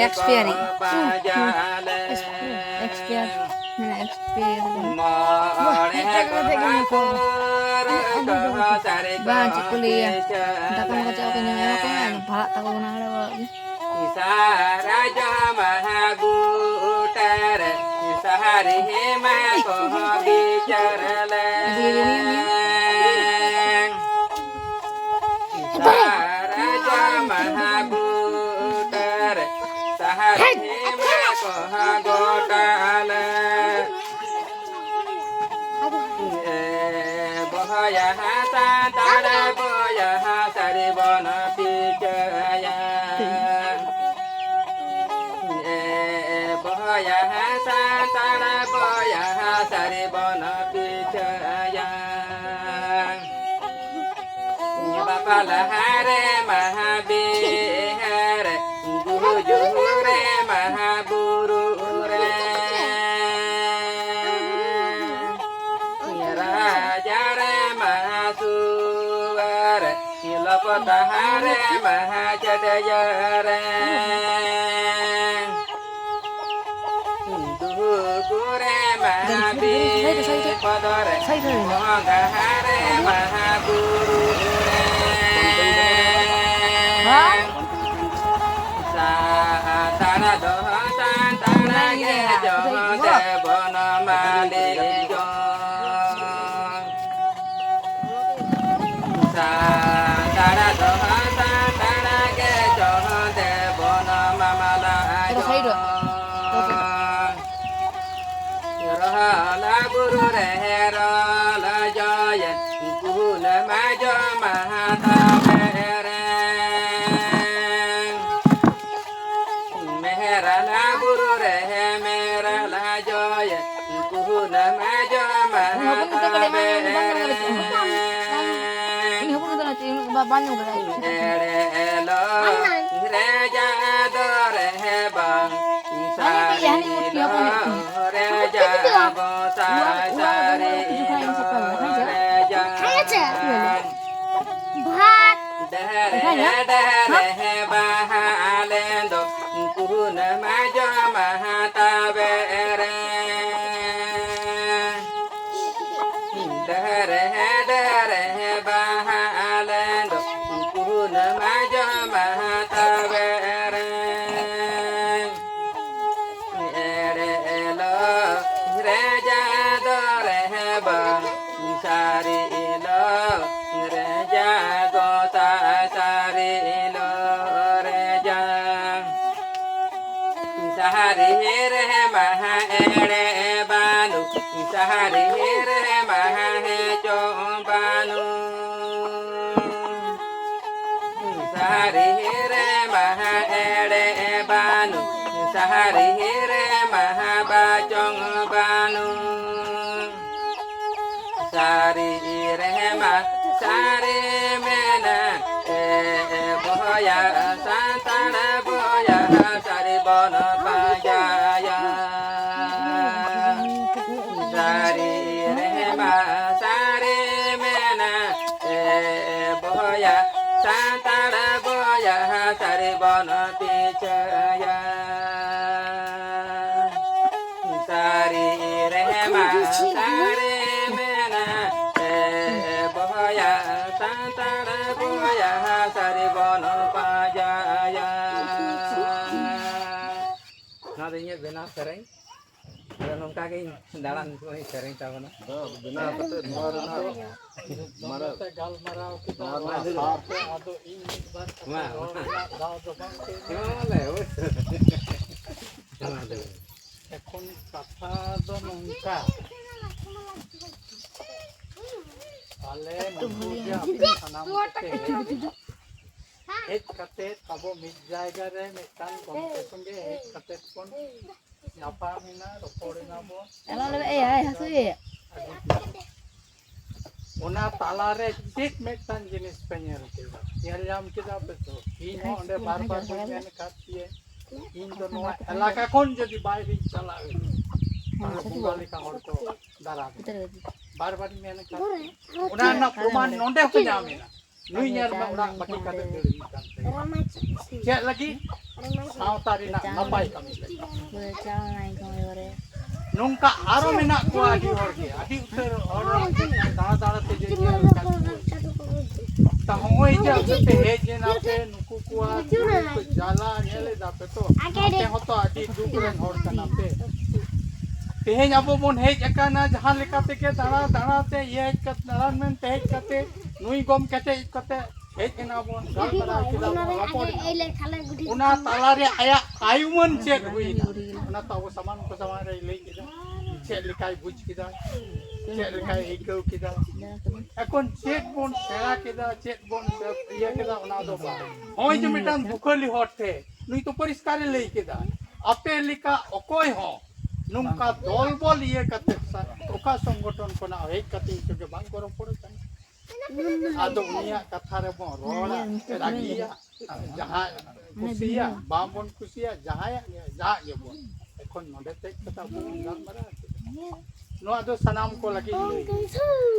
ᱮᱠᱥᱯᱟᱭᱟᱨᱤ᱾ ᱮᱠᱥᱯᱟᱭᱟᱨ᱾ ᱢᱟᱱᱮ ᱮᱠᱥᱯᱟᱭᱟᱨ᱾ ᱵᱟᱝ, ᱪᱮᱫ ᱠᱚ ᱞᱟᱹᱭᱟ? ᱫᱟᱠᱟ ᱢᱟᱠᱟ ᱪᱮᱫ ᱠᱚ ᱧᱟᱢ ᱮᱢᱟ ᱠᱚ ᱢᱮ, ᱵᱷᱟᱲᱟᱜ ᱛᱟᱠᱚ ᱠᱟᱱᱟ ᱚᱲᱟᱜ ᱚᱲᱟᱜ ᱜᱮ᱾ ᱥᱟᱨᱟ ᱡᱚᱢᱟ ᱜᱩᱴᱟᱨ, ᱥᱟᱦᱟᱨᱤ ᱦᱮᱢᱟ ᱠᱚᱦᱚᱸ ᱵᱤᱪᱟᱨ ᱞᱮ᱾ ᱥᱟᱨᱟ ᱡᱚᱢᱟ ᱜᱩᱴᱟᱨ, ᱥᱟᱦᱟᱨᱤ ᱦᱮᱢᱟ ᱠᱚᱦᱚᱸ ᱜᱚᱴᱟ ᱞᱮ᱾ ᱮ ᱵᱚᱭᱦᱟ ᱥᱟᱱᱛᱟᱲ ᱵᱚᱭᱦᱟ ᱥᱟᱹᱨᱤ ᱵᱚᱱ ᱯᱤᱪᱟᱹᱭᱟ᱾ ᱮ ᱵᱚᱭᱦᱟ ᱥᱟᱱᱛᱟᱲ ᱵᱚᱭᱦᱟ ᱥᱟᱹᱨᱤ ᱵᱚᱱ ᱯᱤᱪᱟᱹᱭᱟ᱾ ᱵᱟᱯᱞᱟ ᱨᱮ ᱢᱟᱦᱟ ᱵᱤᱦᱟᱨ, ᱜᱩᱡᱩᱜ ᱨᱮ ᱢᱟᱦᱟ ᱵᱩᱨᱩ ᱨᱮ, ᱨᱟᱡᱟ ᱨᱮ ᱢᱟᱦᱟ ᱥᱩᱣᱟᱨ, ᱞᱚᱯᱚᱛᱟᱦᱟ ᱨᱮ ᱢᱟᱦᱟ ᱪᱟᱹᱰᱭᱟᱹ ᱨᱮ᱾ ᱫᱩᱠᱩ ᱨᱮ ᱢᱟᱦᱟ ᱵᱤᱯᱚᱫ ᱨᱮ, ᱵᱚᱸᱜᱟ ᱨᱮ ᱢᱟᱦᱟ ᱵᱩᱨᱩ ᱨᱮ᱾ ᱥᱟᱱᱛᱟᱲ ᱫᱚ ᱥᱟᱱᱛᱟᱲ ᱜᱮ ᱡᱚᱦᱚᱸ ᱛᱮᱵᱚᱱ ᱢᱟᱹᱞᱤ ᱡᱚᱝ᱾ ᱥᱟᱱᱛᱟᱲ ᱫᱚ ᱥᱟᱱᱛᱟᱲ ᱜᱮ ᱡᱚᱦᱚᱸ ᱛᱮᱵᱚᱱ ᱢᱟᱢᱟᱞᱟ ᱡᱚᱝ᱾ ᱨᱚᱦᱚᱞᱟ ᱵᱩᱨᱩ ᱨᱮ ᱨᱚᱞ ᱡᱚᱭᱮᱱ, ᱠᱩᱞ ᱢᱟᱡᱚ ᱢᱟᱦᱟ ᱛᱟᱵᱮ ᱨᱮ᱾ ᱢᱮᱦᱨᱟᱞᱟ ᱵᱩᱨᱩ ᱨᱮ ᱢᱮᱨᱟᱞᱟ ᱡᱚᱭᱮᱱ, ᱠᱩᱞ ᱢᱟᱡᱚ ᱢᱟᱦᱟ ᱛᱟᱵᱮ ᱨᱮ᱾ ᱮᱲᱮ ᱮᱞᱚ ᱨᱮ ᱡᱟᱫᱚ ᱨᱮ ᱵᱟᱝ, ᱥᱟᱹᱨᱤ ᱞᱚ ᱨᱮ ᱡᱟᱵᱚ ᱥᱟᱭ, ᱥᱟᱹᱨᱤ ᱞᱚ ᱨᱮ ᱡᱟᱵᱚ᱾ ᱰᱮᱦᱨᱮ ᱰᱮᱦᱨᱮ ᱵᱟᱦᱟ ᱟᱞᱮ ᱫᱚ ᱩᱱᱠᱩ ᱥᱟᱹᱨᱤ ᱨᱮ ᱢᱟᱦᱟ ᱮᱲᱮ ᱵᱟᱹᱱᱩ, ᱥᱟᱹᱨᱤ ᱨᱮ ᱢᱟᱦᱟ ᱦᱮᱸ ᱪᱚᱝ ᱵᱟᱹᱱᱩ᱾ ᱥᱟᱹᱨᱤ ᱨᱮ ᱢᱟᱦᱟ ᱮᱲᱮ ᱵᱟᱹᱱᱩ, ᱥᱟᱹᱨᱤ ᱨᱮ ᱢᱟᱦᱟ ᱵᱟᱪᱚᱝ ᱵᱟᱹᱱᱩ᱾ ᱥᱟᱹᱨᱤ ᱨᱮᱦᱮᱢᱟ ᱥᱟᱹᱨᱤ ᱢᱮᱱᱟ, ᱮ, ᱮ, ᱵᱚᱭᱟ, ᱥᱟᱱᱛᱟᱲ ᱵᱚᱭᱟ, ᱥᱟᱹᱨᱤ ᱵᱚᱱ ᱯᱟᱸᱡᱟᱭᱟ᱾ ᱥᱟᱹᱨᱤ ᱨᱮᱦᱮᱢᱟ ᱥᱟᱹᱨᱤ ᱢᱮᱱᱟ, ᱮ, ᱮ, ᱵᱚᱭᱟ, ᱥᱟᱱᱛᱟᱲ ᱵᱚᱭᱟ, ᱥᱟᱹᱨᱤ ᱵᱚᱱ ᱯᱤᱪᱷᱟᱹᱭᱟ᱾ ᱥᱟᱹᱨᱤ ᱨᱮᱦᱮᱢᱟ ᱥᱟᱹᱨᱤ ᱢᱮᱱᱟ, ᱮ ᱵᱚᱭᱟ, ᱥᱟᱱᱛᱟᱲ ᱵᱚᱭᱟ, ᱥᱟᱹᱨᱤ ᱵᱚᱱ ᱯᱟᱸᱡᱟᱭᱟ᱾ ᱱᱚᱣᱟ ᱫᱚ ᱤᱧᱟᱹᱜ ᱵᱮᱱᱟᱣ ᱥᱮᱨᱮᱧ᱾ ᱟᱫᱚ ᱱᱚᱝᱠᱟ ᱜᱮ ᱤᱧ ᱫᱟᱬᱟᱱ ᱥᱚᱢᱚᱭ ᱥᱮᱨᱮᱧ ᱛᱟᱵᱚᱱᱟ᱾ ᱵᱮᱱᱟᱣ ᱠᱟᱛᱮ ᱱᱚᱣᱟ ᱨᱮᱱᱟᱜ ᱢᱟᱱᱮ ᱜᱟᱞᱢᱟᱨᱟᱣ ᱠᱮᱫᱟ᱾ ᱱᱚᱣᱟ ᱨᱮᱱᱟᱜ ᱥᱟᱨ ᱟᱫᱚ ᱤᱧ ᱢᱤᱫ ᱵᱟᱨ ᱠᱟᱛᱷᱟ ᱢᱟ, ᱨᱚᱲ ᱢᱟ᱾ ᱨᱮᱱᱟᱜ ᱫᱟᱣ ᱫᱚ ᱵᱟᱝ ᱛᱤᱧ ᱦᱮᱸ, ᱢᱟ ᱞᱟᱹᱭ ᱚᱵᱚᱥᱥᱳᱭ᱾ ᱢᱟ ᱞᱟᱹᱭ ᱢᱮ᱾ ᱮᱠᱷᱚᱱ ᱠᱟᱛᱷᱟ ᱫᱚ ᱱᱚᱝᱠᱟ, ᱟᱞᱮ ᱱᱩᱠᱩ ᱜᱮ ᱟᱯᱮ ᱥᱟᱱᱟᱢ ᱠᱚᱯᱮ ᱦᱮᱡ ᱠᱟᱛᱮ ᱟᱵᱚ ᱢᱤᱫ ᱡᱟᱭᱜᱟ ᱨᱮ ᱢᱤᱫᱴᱟᱝ ᱜᱚᱢᱠᱮ ᱥᱚᱸᱜᱮ ᱦᱮᱡ ᱠᱟᱛᱮ ᱵᱚᱱ ᱧᱟᱯᱟᱢ ᱮᱱᱟ, ᱨᱚᱯᱚᱲ ᱮᱱᱟ ᱵᱚᱱ᱾ ᱟᱞᱚ ᱞᱮ ᱮᱭ, ᱟᱭ ᱦᱟᱹᱥᱩᱭᱮ᱾ ᱚᱱᱟ ᱛᱟᱞᱟᱨᱮ ᱪᱮᱫ ᱢᱤᱫᱴᱟᱝ ᱡᱤᱱᱤᱥ ᱯᱮ ᱧᱮᱞ ᱠᱮᱫᱟ? ᱧᱮᱞ ᱧᱟᱢ ᱠᱮᱫᱟ ᱯᱮ ᱛᱚ? ᱤᱧ ᱦᱚᱸ ᱚᱸᱰᱮ ᱵᱟᱨ ᱵᱟᱨ ᱵᱟᱹᱧ ᱢᱮᱱ ᱟᱠᱟᱫ ᱯᱮᱭᱟ᱾ ᱤᱧ ᱫᱚ ᱱᱚᱣᱟ ᱮᱞᱟᱠᱟ ᱠᱷᱚᱱ ᱡᱩᱫᱤ ᱵᱟᱭᱨᱮᱧ ᱪᱟᱞᱟᱜ ᱨᱮᱦᱚᱸ, ᱛᱟᱦᱞᱮ ᱵᱚᱸᱜᱟ ᱞᱮᱠᱟ ᱦᱚᱲ ᱠᱚ ᱫᱟᱨᱟᱢ᱾ ᱵᱟᱨ ᱵᱟᱨᱤᱧ ᱢᱮᱱ ᱟᱠᱟᱫ ᱯᱮᱭᱟ᱾ ᱚᱱᱟ ᱨᱮᱱᱟᱜ ᱯᱨᱚᱢᱟᱱ ᱱᱚᱰᱮ ᱦᱚᱸᱯᱮ ᱧᱟᱢ ᱮᱱᱟ᱾ ᱱᱩᱭ ᱧᱮᱞ ᱢᱮ, ᱚᱲᱟᱜ ᱵᱟᱹᱜᱤ ᱠᱟᱛᱮ ᱫᱟᱹᱲ ᱤᱫᱤᱜ ᱠᱟᱱ ᱛᱟᱭᱟ᱾ ᱪᱮᱫ ᱞᱟᱹᱜᱤᱫ? ᱥᱟᱶᱛᱟ ᱨᱮᱱᱟᱜ ᱱᱟᱯᱟᱭ ᱠᱟᱹᱢᱤ ᱞᱟᱹᱜᱤᱫ᱾ ᱱᱚᱝᱠᱟ ᱟᱨᱚ ᱢᱮᱱᱟᱜ ᱠᱚᱣᱟ ᱟᱹᱰᱤ ᱦᱚᱲ ᱜᱮ, ᱟᱹᱰᱤ ᱩᱛᱟᱹᱨ ᱦᱚᱲ ᱫᱟᱬᱟ ᱫᱟᱬᱟ ᱛᱮ ᱡᱮ ᱧᱮᱞ ᱟᱠᱟᱫ ᱠᱚᱣᱟ᱾ ᱛᱟ ᱦᱚᱸᱜᱼᱚᱭ ᱡᱮ ᱟᱯᱮ ᱯᱮ ᱦᱮᱡ ᱮᱱᱟ ᱯᱮ, ᱱᱩᱠᱩ ᱠᱚᱣᱟᱜ ᱡᱟᱞᱟ ᱧᱮᱞ ᱮᱫᱟ ᱯᱮ ᱛᱚ, ᱟᱯᱮ ᱦᱚᱸᱛᱚ ᱟᱹᱰᱤ ᱫᱩᱠ ᱨᱮᱱ ᱦᱚᱲ ᱠᱟᱱᱟ ᱯᱮ᱾ ᱛᱮᱦᱮᱧ ᱟᱵᱚ ᱵᱚᱱ ᱦᱮᱡ ᱟᱠᱟᱱᱟ ᱡᱟᱦᱟᱸ ᱞᱮᱠᱟ ᱛᱮᱜᱮ ᱫᱟᱬᱟ ᱫᱟᱬᱟ ᱛᱮ ᱤᱭᱟᱹ ᱦᱮᱡ ᱠᱟᱛᱮ, ᱫᱟᱬᱟᱱ ᱢᱮᱱᱛᱮ ᱦᱮᱡ ᱠᱟᱛᱮ ᱱᱩᱭ ᱜᱚᱢᱠᱮ ᱴᱷᱮᱡ ᱦᱮᱡ ᱠᱟᱛᱮ ᱦᱮᱡ ᱮᱱᱟ ᱵᱚᱱ, ᱜᱟᱞᱢᱟᱨᱟᱣ ᱠᱮᱫᱟ ᱵᱚᱱ, ᱨᱚᱯᱚᱲ ᱮᱱᱟ ᱵᱚᱱ᱾ ᱚᱱᱟ ᱛᱟᱞᱟᱨᱮ ᱟᱭᱟᱜ ᱟᱭᱩᱢᱟᱹᱱ ᱪᱮᱫ ᱦᱩᱭᱱᱟ, ᱚᱱᱟ ᱛᱚ ᱟᱵᱚ ᱥᱟᱢᱟᱱ ᱠᱚ ᱥᱟᱢᱟᱝ ᱨᱮᱭ ᱞᱟᱹᱭ ᱠᱮᱫᱟ, ᱪᱮᱫ ᱞᱮᱠᱟᱭ ᱵᱩᱡᱽ ᱠᱮᱫᱟ, ᱪᱮᱫ ᱞᱮᱠᱟᱭ ᱟᱹᱭᱠᱟᱹᱣ ᱠᱮᱫᱟ᱾ ᱮᱠᱷᱚᱱ ᱪᱮᱫ ᱵᱚᱱ ᱥᱮᱬᱟ ᱠᱮᱫᱟ, ᱪᱮᱫ ᱵᱚᱱ ᱤᱭᱟᱹ ᱠᱮᱫᱟ, ᱚᱱᱟ ᱫᱚ ᱵᱟᱝ᱾ ᱱᱚᱜᱼᱚᱭ ᱡᱮ ᱢᱤᱫᱴᱟᱝ ᱫᱩᱠᱷᱟᱹᱞᱤ ᱦᱚᱲ ᱴᱷᱮᱱ ᱱᱩᱭ ᱛᱚ ᱯᱚᱨᱤᱥᱠᱟᱨᱮ ᱞᱟᱹᱭ ᱠᱮᱫᱟ, ᱟᱯᱮ ᱞᱮᱠᱟ ᱚᱠᱚᱭ ᱦᱚᱸ ᱱᱚᱝᱠᱟ ᱫᱚᱞ ᱵᱚᱞ ᱤᱭᱟᱹ ᱠᱟᱛᱮ ᱥᱟ-, ᱚᱠᱟ ᱥᱚᱝᱜᱚᱴᱷᱚᱱ ᱠᱷᱚᱱᱟᱜ ᱦᱮᱡ ᱠᱟᱛᱮ ᱤᱧ ᱥᱚᱸᱜᱮ ᱵᱟᱝ ᱠᱚ ᱨᱚᱯᱚᱲ ᱠᱟᱱᱟ᱾ ᱟᱫᱚ ᱩᱱᱤᱭᱟᱜ ᱠᱟᱛᱷᱟ ᱨᱮᱵᱚᱱ ᱨᱚᱲᱟ, ᱨᱟᱹᱜᱤᱭᱟ, ᱡᱟᱦᱟᱸ ᱠᱩᱥᱤᱭᱟ, ᱵᱟᱝᱵᱚᱱ ᱠᱩᱥᱤᱭᱟ, ᱡᱟᱦᱟᱸᱭᱟᱜ ᱜᱮ, ᱡᱟᱦᱟᱸ ᱜᱮᱵᱚᱱ᱾ ᱮᱠᱷᱚᱱ ᱱᱚᱰᱮ ᱛᱮᱡ ᱠᱟᱛᱮ ᱟᱵᱚ ᱵᱚᱱ ᱜᱟᱞᱢᱟᱨᱟᱣ ᱠᱮᱫᱟ᱾ ᱱᱚᱣᱟ ᱫᱚ ᱥᱟᱱᱟᱢ ᱠᱚ ᱞᱟᱹᱜᱤᱫ ᱞᱟᱹᱭ᱾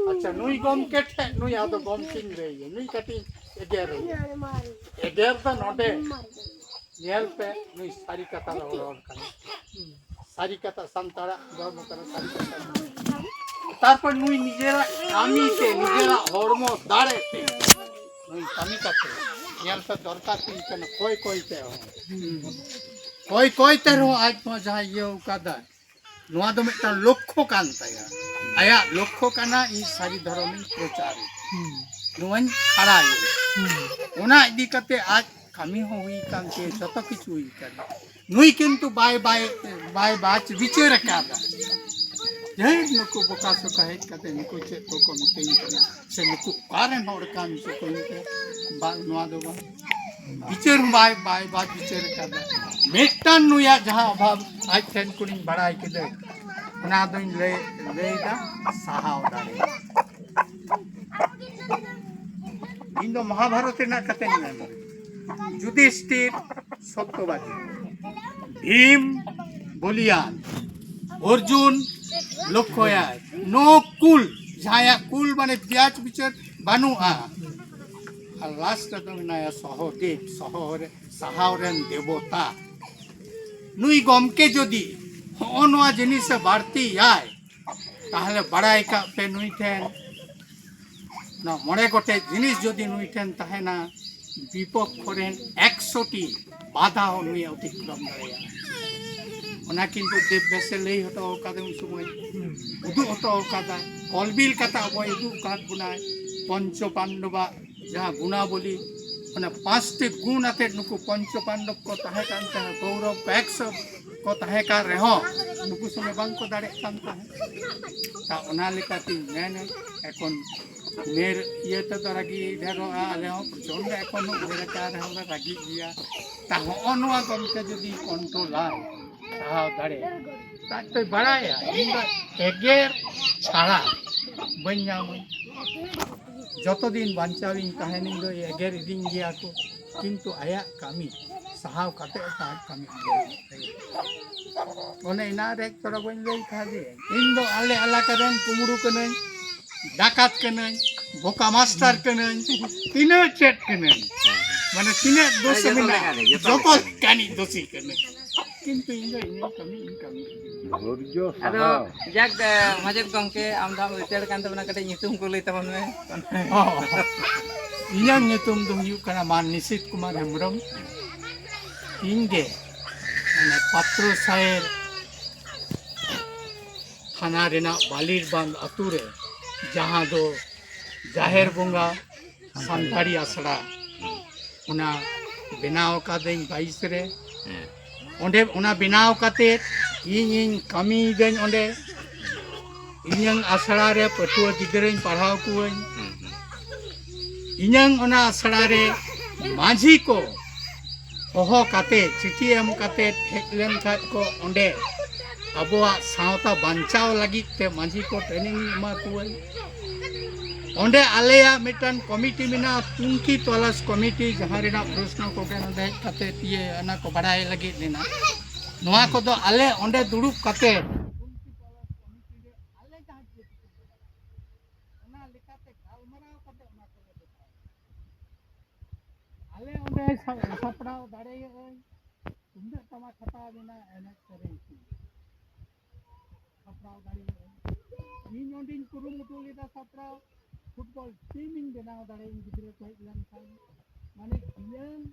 ᱟᱪᱪᱷᱟ, ᱱᱩᱭ ᱜᱚᱢᱠᱮ ᱴᱷᱮᱱ, ᱱᱩᱭ ᱟᱫᱚ ᱜᱚᱢᱠᱮᱧ ᱞᱟᱹᱭᱟ, ᱱᱩᱭ ᱠᱟᱹᱴᱤᱡ ᱮᱜᱮᱨ ᱮᱭᱟ᱾ ᱮᱜᱮᱨ ᱫᱚ ᱱᱚᱰᱮ, ᱧᱮᱞ ᱯᱮ, ᱱᱩᱭ ᱥᱟᱹᱨᱤ ᱠᱟᱛᱷᱟ ᱫᱚ ᱨᱚᱲ ᱠᱟᱱᱟ᱾ ᱥᱟᱹᱨᱤ ᱠᱟᱛᱷᱟ, ᱥᱟᱱᱛᱟᱲᱟᱜ ᱫᱷᱚᱨᱢᱚ ᱠᱟᱱᱟ ᱥᱟᱹᱨᱤ ᱠᱟᱛᱷᱟ᱾ ᱛᱟᱨᱯᱚᱨ ᱱᱩᱭ ᱱᱤᱡᱮᱨᱟᱜ ᱠᱟᱹᱢᱤ ᱛᱮ, ᱱᱤᱡᱮᱨᱟᱜ ᱦᱚᱲᱢᱚ ᱫᱟᱲᱮ ᱛᱮ ᱱᱩᱭ ᱠᱟᱹᱢᱤ ᱠᱟᱛᱮ ᱧᱮᱞ ᱯᱮ, ᱫᱚᱨᱠᱟᱨ ᱛᱤᱧ ᱠᱟᱱᱟ ᱠᱚᱭ ᱠᱚᱭ ᱛᱮ ᱦᱚᱸ᱾ ᱠᱚᱭ ᱠᱚᱭ ᱛᱮ ᱨᱮᱦᱚᱸ ᱟᱡ ᱱᱚᱣᱟ ᱡᱟᱦᱟᱸᱭ ᱤᱭᱟᱹ ᱟᱠᱟᱫᱟᱭ, ᱱᱚᱣᱟ ᱫᱚ ᱢᱤᱫᱴᱟᱝ ᱞᱚᱠᱠᱷᱚ ᱠᱟᱱ ᱛᱟᱭᱟ᱾ ᱟᱭᱟᱜ ᱞᱚᱠᱠᱷᱚ ᱠᱟᱱᱟ ᱤᱧ ᱥᱟᱹᱨᱤ ᱫᱷᱚᱨᱚᱢᱤᱧ ᱯᱨᱚᱪᱟᱨ, ᱱᱚᱣᱟᱧ ᱠᱷᱟᱲᱟᱭᱟ᱾ ᱚᱱᱟ ᱤᱫᱤ ᱠᱟᱛᱮ ᱟᱡ ᱠᱟᱹᱢᱤ ᱦᱚᱸ ᱦᱩᱭ ᱟᱠᱟᱱ ᱛᱟᱭᱟ, ᱡᱚᱛᱚ ᱠᱤᱪᱷᱩ ᱦᱩᱭ ᱟᱠᱟᱱᱟ᱾ ᱱᱩᱭ ᱠᱤᱱᱛᱩ ᱵᱟᱭ, ᱵᱟᱭ, ᱵᱟᱭ ᱵᱟᱪ ᱵᱤᱪᱟᱹᱨ ᱟᱠᱟᱫᱟ᱾ ᱡᱟᱭᱦᱳᱠ, ᱱᱩᱠᱩ ᱵᱚᱠᱟ ᱥᱚᱠᱟ ᱦᱮᱡ ᱠᱟᱛᱮ ᱱᱩᱠᱩ ᱪᱮᱫ ᱠᱚᱠᱚ ᱢᱤᱛᱟᱹᱧ ᱠᱟᱱᱟ, ᱥᱮ ᱱᱩᱠᱩ ᱚᱠᱟᱨᱮᱱ ᱦᱚᱲ ᱠᱟᱱ ᱪᱚ ᱠᱚ ᱢᱮᱛᱟᱹᱧ, ᱵᱟᱝ, ᱱᱚᱣᱟ ᱫᱚ ᱵᱟᱝ᱾ ᱵᱤᱪᱟᱹᱨ ᱦᱚᱸ ᱵᱟᱭ, ᱵᱟᱭ ᱵᱟᱪ ᱵᱤᱪᱟᱹᱨ ᱟᱠᱟᱫᱟ᱾ ᱢᱤᱫᱴᱟᱝ ᱱᱩᱭᱟᱜ ᱡᱟᱦᱟᱸ ᱚᱵᱷᱟᱵᱽ ᱟᱡ ᱴᱷᱮᱱ ᱠᱷᱚᱱᱤᱧ ᱵᱟᱲᱟᱭ ᱠᱮᱫᱟ, ᱚᱱᱟ ᱫᱚᱧ ᱞᱟᱹᱭ, ᱞᱟᱹᱭᱫᱟ, ᱥᱟᱦᱟᱣ ᱫᱟᱲᱮ᱾ ᱤᱧ ᱫᱚ ᱢᱚᱦᱟᱵᱷᱟᱨᱚᱛ ᱨᱮᱱᱟᱜ ᱠᱟᱛᱷᱟᱧ ᱢᱮᱱᱟ᱾ ᱡᱩᱫᱷᱤᱥᱴᱤᱨ ᱥᱚᱛᱛᱚᱵᱟᱫᱤ, ᱵᱷᱤᱢ ᱵᱚᱞᱤᱭᱟᱱ, ᱚᱨᱡᱩᱱ ᱞᱚᱠᱠᱷᱚᱭᱟᱭ, no cool, ᱡᱟᱦᱟᱸᱭᱟᱜ cool ᱢᱟᱱᱮ ᱵᱤᱭᱟᱪ ᱵᱤᱪᱟᱹᱨ ᱵᱟᱹᱱᱩᱜᱼᱟ᱾ ᱟᱨ last ᱨᱮᱫᱚ ᱢᱮᱱᱟᱭᱟ ᱥᱚᱦᱚᱫᱮᱵ, ᱥᱚᱦᱚ ᱨᱮ, ᱥᱟᱦᱟᱣ ᱨᱮᱱ ᱫᱮᱵᱚᱛᱟ᱾ ᱱᱩᱭ ᱜᱚᱢᱠᱮ ᱡᱩᱫᱤ ᱦᱚᱸᱜᱼᱚ ᱱᱚᱣᱟ ᱡᱤᱱᱤᱥᱮ ᱵᱟᱹᱲᱛᱤᱭᱟᱭ, ᱛᱟᱦᱞᱮ ᱵᱟᱲᱟᱭ ᱠᱟᱜ ᱯᱮ, ᱱᱩᱭ ᱴᱷᱮᱱ ᱱᱚᱣᱟ ᱢᱚᱬᱮ ᱜᱚᱴᱮᱡ ᱡᱤᱱᱤᱥ ᱡᱩᱫᱤ ᱱᱩᱭ ᱴᱷᱮᱱ ᱛᱟᱦᱮᱱᱟ, ᱵᱤᱯᱚᱠᱠᱷᱚ ᱨᱮᱱ ᱮᱠᱥᱚ ᱴᱤ ᱵᱟᱫᱷᱟ ᱦᱚᱸ ᱱᱩᱭ ᱚᱛᱤᱠᱨᱚᱢ ᱫᱟᱲᱮᱭᱟᱜᱼᱟ᱾ ᱚᱱᱟ ᱠᱤᱱᱛᱩ ᱫᱮᱵ ᱵᱮᱥᱮ ᱞᱟᱹᱭ ᱦᱚᱴᱚ ᱟᱠᱟᱫᱟ ᱩᱱ ᱥᱚᱢᱚᱭ, ᱩᱫᱩᱜ ᱦᱚᱴᱚ ᱟᱠᱟᱫᱟ, ᱠᱚᱞᱵᱤᱞ ᱠᱟᱛᱷᱟ ᱟᱵᱚᱭ ᱩᱫᱩᱜ ᱟᱠᱟᱫ ᱵᱚᱱᱟᱭ, ᱯᱚᱧᱪᱚ ᱯᱟᱱᱰᱚᱵᱟᱜ ᱡᱟᱦᱟᱸ ᱜᱩᱱᱟᱵᱚᱞᱤ, ᱚᱱᱟ ᱯᱟᱸᱪᱴᱤ ᱜᱩᱱ ᱟᱛᱮᱫ ᱱᱩᱠᱩ ᱯᱚᱧᱪᱚ ᱯᱟᱱᱰᱚᱵ ᱠᱚ ᱛᱟᱦᱮᱸ ᱠᱟᱱ ᱛᱟᱦᱮᱸ, ᱠᱚᱣᱨᱚᱵ ᱮᱠᱥᱚ ᱠᱚ ᱛᱟᱦᱮᱸ ᱠᱟᱱ ᱨᱮᱦᱚᱸ ᱱᱩᱠᱩ ᱥᱚᱸᱜᱮ ᱵᱟᱝ ᱠᱚ ᱫᱟᱲᱮᱜ ᱠᱟᱱ ᱛᱟᱦᱮᱸᱫ᱾ ᱛᱟ ᱚᱱᱟ ᱞᱮᱠᱟᱛᱤᱧ ᱢᱮᱱᱟ, ᱮᱠᱷᱚᱱ ᱩᱢᱮᱨ ᱤᱭᱟᱹ ᱛᱮᱫᱚ ᱨᱟᱹᱜᱤ ᱰᱷᱮᱨᱚᱜᱼᱟ, ᱟᱞᱮ ᱦᱚᱸ ᱯᱨᱚᱪᱚᱱᱰ ᱮᱠᱷᱚᱱ ᱦᱚᱸ ᱩᱢᱮᱨ ᱟᱠᱟᱱ ᱨᱮᱦᱚᱸ ᱞᱮ ᱨᱟᱹᱜᱤ ᱜᱮᱭᱟ᱾ ᱛᱟ ᱦᱚᱸᱜᱼᱚ ᱱᱚᱣᱟ ᱜᱚᱢᱠᱮ ᱡᱩᱫᱤ ᱠᱚᱱᱴᱨᱳᱞᱟᱭ, ᱥᱟᱦᱟᱣ ᱫᱟᱲᱮ, ᱛᱟᱛᱮ ᱵᱟᱲᱟᱭᱟ ᱤᱧ ᱫᱚ ᱮᱜᱮᱨ ᱪᱷᱟᱲᱟ ᱵᱟᱹᱧ ᱧᱟᱢᱟ᱾ ᱡᱚᱛᱚ ᱫᱤᱱ ᱵᱟᱧᱪᱟᱣ ᱤᱧ ᱛᱟᱦᱮᱱ, ᱤᱧ ᱫᱚ ᱮᱜᱮᱨ ᱤᱫᱤᱧ ᱜᱮᱭᱟ ᱠᱚ, ᱠᱤᱱᱛᱩ ᱟᱭᱟᱜ ᱠᱟᱹᱢᱤ ᱥᱟᱦᱟᱣ ᱠᱟᱛᱮ ᱮᱴᱟᱜ ᱠᱟᱹᱢᱤ ᱦᱩᱭᱩᱜ ᱛᱟᱭᱟ᱾ ᱚᱱᱮ ᱮᱱᱟᱝ ᱨᱮ ᱛᱷᱚᱲᱟ ᱵᱟᱹᱧ ᱞᱟᱹᱭ ᱠᱟᱫᱮᱭᱟ, ᱤᱧ ᱫᱚ ᱟᱞᱮ ᱮᱞᱟᱠᱟ ᱨᱮᱱ ᱠᱩᱢᱲᱩ ᱠᱟᱹᱱᱟᱹᱧ, ᱰᱟᱠᱟᱛ ᱠᱟᱹᱱᱟᱹᱧ, ᱵᱚᱠᱟ ᱢᱟᱥᱴᱟᱨ ᱠᱟᱹᱱᱟᱹᱧ, ᱛᱤᱱᱟᱹᱜ ᱪᱮᱫ ᱠᱟᱹᱱᱟᱹᱧ, ᱢᱟᱱᱮ ᱛᱤᱱᱟᱹᱜ ᱫᱳᱥ ᱢᱮᱱᱟᱜᱼᱟ, ᱡᱚᱛᱚ ᱞᱮᱠᱟᱱᱤᱡ ᱫᱳᱥᱤ ᱠᱟᱹᱱᱟᱹᱧ᱾ ᱠᱤᱱᱛᱩ ᱤᱧ ᱫᱚ ᱤᱧᱟᱹᱜ ᱠᱟᱹᱢᱤ ᱤᱧ ᱠᱟᱹᱢᱤ᱾ ᱫᱷᱳᱨᱡᱚ ᱟᱫᱚ ᱥᱟᱦᱟᱣ᱾ ᱡᱟᱠ, ᱢᱟᱪᱮᱫ ᱜᱚᱢᱠᱮ, ᱟᱢ ᱫᱚ ᱦᱟᱸᱜ ᱨᱤᱴᱟᱭᱟᱨ ᱠᱟᱱ ᱛᱟᱵᱚᱱᱟ, ᱠᱟᱹᱴᱤᱡ ᱧᱩᱛᱩᱢ ᱠᱚ ᱞᱟᱹᱭ ᱛᱟᱵᱚᱱ ᱢᱮ᱾ ᱚ, ᱤᱧᱟᱹᱜ ᱧᱩᱛᱩᱢ ᱫᱚ ᱦᱩᱭᱩᱜ ᱠᱟᱱᱟ ᱢᱟᱱ ᱱᱤᱥᱤᱛ ᱠᱩᱢᱟᱨ ᱦᱮᱢᱵᱨᱚᱢ᱾ ᱤᱧ ᱜᱮ ᱢᱟᱱᱮ ᱯᱟᱛᱨᱚ ᱥᱟᱭᱮᱨ ᱛᱷᱟᱱᱟ ᱨᱮᱱᱟᱜ ᱵᱟᱞᱤᱨ ᱵᱟᱸᱫᱷ ᱟᱛᱳ ᱨᱮ, ᱡᱟᱦᱟᱸ ᱫᱚ ᱡᱟᱦᱮᱨ ᱵᱚᱸᱜᱟ ᱥᱟᱱᱛᱟᱲᱤ ᱟᱥᱲᱟ, ᱚᱱᱟ ᱵᱮᱱᱟᱣ ᱟᱠᱟᱫᱟᱹᱧ ᱵᱟᱭᱤᱥ ᱨᱮ᱾ ᱦᱮᱸ᱾ ᱚᱸᱰᱮ ᱚᱱᱟ ᱵᱮᱱᱟᱣ ᱠᱟᱛᱮ ᱤᱧ, ᱤᱧ ᱠᱟᱹᱢᱤᱭᱮᱫᱟᱹᱧ ᱚᱸᱰᱮ᱾ ᱤᱧᱟᱹᱝ ᱟᱥᱲᱟ ᱨᱮ ᱯᱟᱹᱴᱷᱩᱣᱟᱹ ᱜᱤᱫᱽᱨᱟᱹᱧ ᱯᱟᱲᱦᱟᱣ ᱠᱚᱣᱟᱹᱧ᱾ ᱦᱮᱸ, ᱦᱮᱸ᱾ ᱤᱧᱟᱹᱝ ᱚᱱᱟ ᱟᱥᱲᱟ ᱨᱮ ᱢᱟᱹᱡᱷᱤ ᱠᱚ ᱦᱚᱦᱚ ᱠᱟᱛᱮ, ᱪᱤᱴᱷᱤ ᱮᱢ ᱠᱟᱛᱮ ᱦᱮᱡ ᱞᱮᱱ ᱠᱷᱟᱡ ᱠᱚ ᱚᱸᱰᱮ ᱟᱵᱚᱣᱟᱜ ᱥᱟᱶᱛᱟ ᱵᱟᱧᱪᱟᱣ ᱞᱟᱹᱜᱤᱫ ᱛᱮ ᱢᱟᱹᱡᱷᱤ ᱠᱚ ᱴᱨᱮᱱᱤᱝ ᱤᱧ ᱮᱢᱟ ᱠᱚᱣᱟᱹᱧ᱾ ᱚᱸᱰᱮ ᱟᱞᱮᱭᱟᱜ ᱢᱤᱫᱴᱟᱝ ᱠᱚᱢᱤᱴᱤ ᱢᱮᱱᱟᱜᱼᱟ, ᱛᱩᱝᱠᱤ ᱛᱚᱞᱟᱥ ᱠᱚᱢᱤᱴᱤ, ᱡᱟᱦᱟᱸ ᱨᱮᱱᱟᱜ ᱯᱨᱚᱥᱱᱚ ᱠᱚᱜᱮ ᱱᱚᱰᱮ ᱦᱮᱡ ᱠᱟᱛᱮ ᱤᱭᱟᱹ ᱚᱱᱟ ᱠᱚ ᱵᱟᱲᱟᱭ ᱞᱟᱹᱜᱤᱫ ᱨᱮᱱᱟᱜ᱾ ᱱᱚᱣᱟ ᱠᱚᱫᱚ ᱟᱞᱮ ᱚᱸᱰᱮ ᱫᱩᱲᱩᱵ ᱠᱟᱛᱮ ᱛᱩᱝᱠᱤ ᱛᱚᱞᱟᱥ ᱠᱚᱢᱤᱴᱤ ᱨᱮ ᱟᱞᱮ ᱡᱟᱦᱟᱸ ᱪᱮᱫ ᱠᱚ ᱵᱟᱲᱟᱭᱟ, ᱚᱱᱟ ᱞᱮᱠᱟᱛᱮ ᱜᱟᱞᱢᱟᱨᱟᱣ ᱠᱟᱛᱮ ᱚᱱᱟ ᱠᱚᱞᱮ ᱫᱮᱠᱷᱟᱣᱟ᱾ ᱟᱞᱮ ᱚᱸᱰᱮ ᱥᱟ-, ᱥᱟᱯᱲᱟᱣ ᱫᱟᱲᱮᱭᱟᱜᱼᱟᱹᱧ, ᱛᱩᱢᱫᱟᱹᱜ ᱴᱟᱢᱟᱠ ᱦᱟᱛᱟᱣ ᱢᱮᱱᱟᱜᱼᱟ, ᱮᱱᱮᱡ ᱥᱮᱨᱮᱧ ᱠᱚ ᱥᱟᱯᱲᱟᱣ ᱫᱟᱲᱮᱭᱟᱜᱼᱟᱹᱧ᱾ ᱤᱧ ᱚᱸᱰᱮᱧ ᱠᱩᱨᱩᱢᱩᱴᱩ ᱞᱮᱫᱟ ᱥᱟᱯᱲᱟᱣ, ᱯᱷᱩᱴᱵᱚᱞ ᱴᱤᱢ ᱤᱧ ᱵᱮᱱᱟᱣ ᱫᱟᱲᱮᱭᱟᱜᱼᱟᱹᱧ ᱜᱤᱫᱽᱨᱟᱹ ᱠᱚ ᱦᱮᱡ ᱞᱮᱱᱠᱷᱟᱱ᱾ ᱢᱟᱱᱮ ᱤᱧᱟᱹᱝ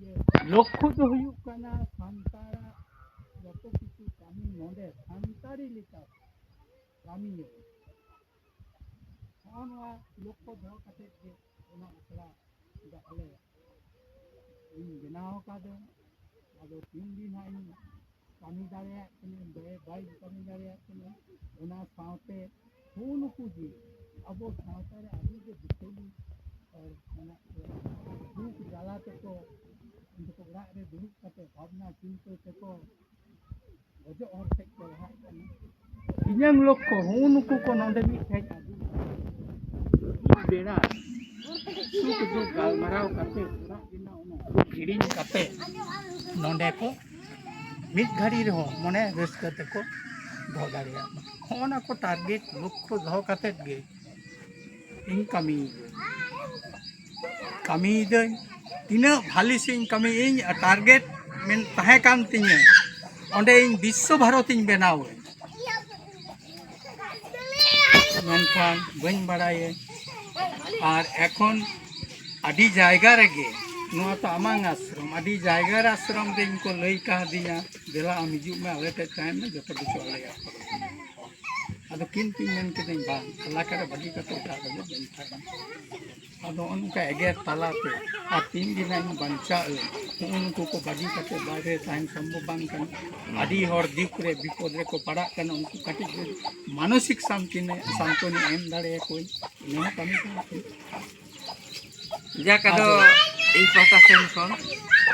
ᱤᱭᱟᱹ ᱞᱚᱠᱠᱷᱚ ᱫᱚ ᱦᱩᱭᱩᱜ ᱠᱟᱱᱟ ᱥᱟᱱᱛᱟᱲᱟᱜ ᱡᱚᱛᱚ ᱠᱤᱪᱷᱩ ᱠᱟᱹᱢᱤ ᱱᱚᱰᱮ ᱥᱟᱱᱛᱟᱲᱤ ᱞᱮᱠᱟ ᱠᱟᱹᱢᱤᱭᱟᱹᱧ᱾ ᱱᱚᱜᱼᱚ ᱱᱚᱣᱟ ᱞᱚᱠᱠᱷᱚ ᱫᱚᱦᱚ ᱠᱟᱛᱮ ᱜᱮ ᱚᱱᱟ ᱟᱥᱲᱟ ᱫᱟᱜ ᱞᱮ ᱤᱧ ᱵᱮᱱᱟᱣ ᱟᱠᱟᱫᱟᱹᱧ᱾ ᱟᱫᱚ ᱛᱤᱱ ᱫᱤᱱ ᱦᱟᱸᱜ ᱤᱧ ᱠᱟᱹᱢᱤ ᱫᱟᱲᱮᱭᱟᱜ ᱠᱟᱱᱟ, ᱵᱟᱭ ᱵᱟᱹᱧ ᱠᱟᱹᱢᱤ ᱫᱟᱲᱮᱭᱟᱜ ᱠᱟᱱᱟ᱾ ᱚᱱᱟ ᱥᱟᱶᱛᱮ ᱦᱩᱸ ᱱᱩᱠᱩ ᱡᱮ ᱟᱵᱚ ᱥᱟᱶᱛᱟ ᱨᱮ ᱟᱹᱰᱤ ᱜᱮ ᱵᱤᱯᱚᱞᱤ ᱦᱚᱲ ᱢᱮᱱᱟᱜ ᱠᱚᱣᱟ᱾ ᱫᱩᱠ ᱡᱟᱞᱟ ᱛᱮᱠᱚ ᱩᱱᱠᱩ ᱚᱲᱟᱜ ᱨᱮ ᱫᱩᱲᱩᱵ ᱠᱟᱛᱮ ᱵᱷᱟᱵᱽᱱᱟ ᱪᱤᱱᱛᱟᱹ ᱛᱮᱠᱚ ᱜᱚᱡᱚᱜ ᱦᱚᱨ ᱥᱮᱫ ᱠᱚ ᱞᱟᱦᱟᱜ ᱠᱟᱱᱟ᱾ ᱤᱧᱟᱹᱝ ᱞᱚᱠᱠᱷᱚ ᱦᱩᱸ ᱱᱩᱠᱩ ᱠᱚ ᱱᱚᱰᱮ ᱢᱤᱫ ᱴᱷᱮᱡ ᱟᱹᱜᱩ, ᱢᱤᱫ ᱵᱮᱲᱟ ᱥᱩᱠ ᱫᱩᱠ ᱜᱟᱞᱢᱟᱨᱟᱣ ᱠᱟᱛᱮ ᱚᱲᱟᱜ ᱨᱮᱱᱟᱜ ᱚᱱᱟ ᱫᱩᱠ ᱦᱤᱲᱤᱧ ᱠᱟᱛᱮ ᱱᱚᱰᱮ ᱠᱚ ᱢᱤᱫ ᱜᱷᱟᱹᱲᱤ ᱨᱮᱦᱚᱸ ᱢᱚᱱᱮ ᱨᱟᱹᱥᱠᱟᱹ ᱛᱮᱠᱚ ᱫᱚᱦᱚ ᱫᱟᱲᱮᱭᱟᱜ ᱢᱟ᱾ ᱦᱚᱸᱜᱼᱚ ᱱᱟ ᱠᱚ ᱴᱟᱨᱜᱮᱴ ᱞᱚᱠᱠᱷᱚ ᱫᱚᱦᱚ ᱠᱟᱛᱮᱫ ᱜᱮ ᱤᱧ ᱠᱟᱹᱢᱤᱭᱮᱫᱟᱹᱧ᱾ ᱠᱟᱹᱢᱤᱭᱮᱫᱟᱹᱧ, ᱛᱤᱱᱟᱹᱜ ᱵᱷᱟᱞᱤ ᱥᱮᱫ ᱤᱧ ᱠᱟᱹᱢᱤᱭᱟᱹᱧ, ᱴᱟᱨᱜᱮᱴ ᱢᱮᱱ ᱛᱟᱦᱮᱸ ᱠᱟᱱ ᱛᱤᱧᱟᱹ, ᱚᱸᱰᱮ ᱤᱧ ᱵᱤᱥᱥᱚ ᱵᱷᱟᱨᱚᱛᱤᱧ ᱵᱮᱱᱟᱣᱟᱹᱧ, ᱢᱮᱱᱠᱷᱟᱱ ᱵᱟᱹᱧ ᱵᱟᱲᱟᱭᱟᱹᱧ᱾ ᱟᱨ ᱮᱠᱷᱚᱱ ᱟᱹᱰᱤ ᱡᱟᱭᱜᱟ ᱨᱮᱜᱮ, ᱱᱚᱣᱟ ᱛᱚ ᱟᱢᱟᱝ ᱟᱥᱨᱚᱢ, ᱟᱹᱰᱤ ᱡᱟᱭᱜᱟ ᱨᱮ ᱟᱥᱨᱚᱢ ᱨᱮ ᱤᱧ ᱠᱚ ᱞᱟᱹᱭ ᱠᱟᱣᱫᱤᱧᱟ, "ᱫᱮᱞᱟ ᱟᱢ ᱦᱤᱡᱩᱜ ᱢᱮ, ᱟᱞᱮ ᱴᱷᱮᱡ ᱛᱟᱦᱮᱱ ᱢᱮ, ᱡᱚᱛᱚ ᱠᱤᱪᱷᱩ ᱟᱞᱮᱭᱟᱜ ᱠᱚᱨᱮ ᱢᱮᱱᱟᱜᱼᱟ᱾" ᱟᱫᱚ ᱠᱤᱱᱛᱩᱧ ᱢᱮᱱ ᱠᱤᱫᱟᱹᱧ, "ᱵᱟᱝ, ᱮᱞᱟᱠᱟ ᱨᱮ ᱵᱟᱹᱜᱤ ᱠᱟᱛᱮ ᱮᱴᱟᱜ ᱨᱮᱫᱚ ᱵᱟᱹᱧ ᱛᱟᱦᱮᱱᱟ᱾" ᱟᱫᱚ ᱱᱚᱜᱼᱚ ᱱᱚᱝᱠᱟ ᱮᱜᱮᱨ ᱛᱟᱞᱟᱛᱮ ᱟᱨ ᱛᱤᱱ ᱫᱤᱱ ᱤᱧ ᱵᱟᱧᱪᱟᱜ ᱟᱹᱧ, ᱱᱚᱜᱼᱚ ᱱᱩᱠᱩ ᱠᱚ ᱵᱟᱹᱜᱤ ᱠᱟᱛᱮ ᱵᱟᱭᱨᱮ ᱛᱟᱦᱮᱱ ᱥᱚᱢᱵᱷᱚᱵ ᱵᱟᱝ ᱠᱟᱱᱟ᱾ ᱟᱹᱰᱤ ᱦᱚᱲ ᱫᱩᱠ ᱨᱮ ᱵᱤᱯᱚᱫ ᱨᱮᱠᱚ ᱯᱟᱲᱟᱜ ᱠᱟᱱᱟ, ᱩᱱᱠᱩ ᱠᱟᱹᱴᱤᱡ ᱢᱟᱱᱚᱥᱤᱠ ᱥᱟᱱᱛᱤ, ᱥᱟᱱᱛᱚᱱᱟ ᱮᱢ ᱫᱟᱲᱮᱭᱟᱠᱚᱣᱟᱹᱧ, ᱱᱚᱣᱟ ᱠᱟᱹᱢᱤ ᱠᱟᱱᱟ᱾ ᱡᱟᱠ, ᱟᱫᱚ ᱟᱫᱚ ᱤᱧ ᱯᱟᱦᱴᱟ ᱥᱮᱱ ᱠᱷᱚᱱ,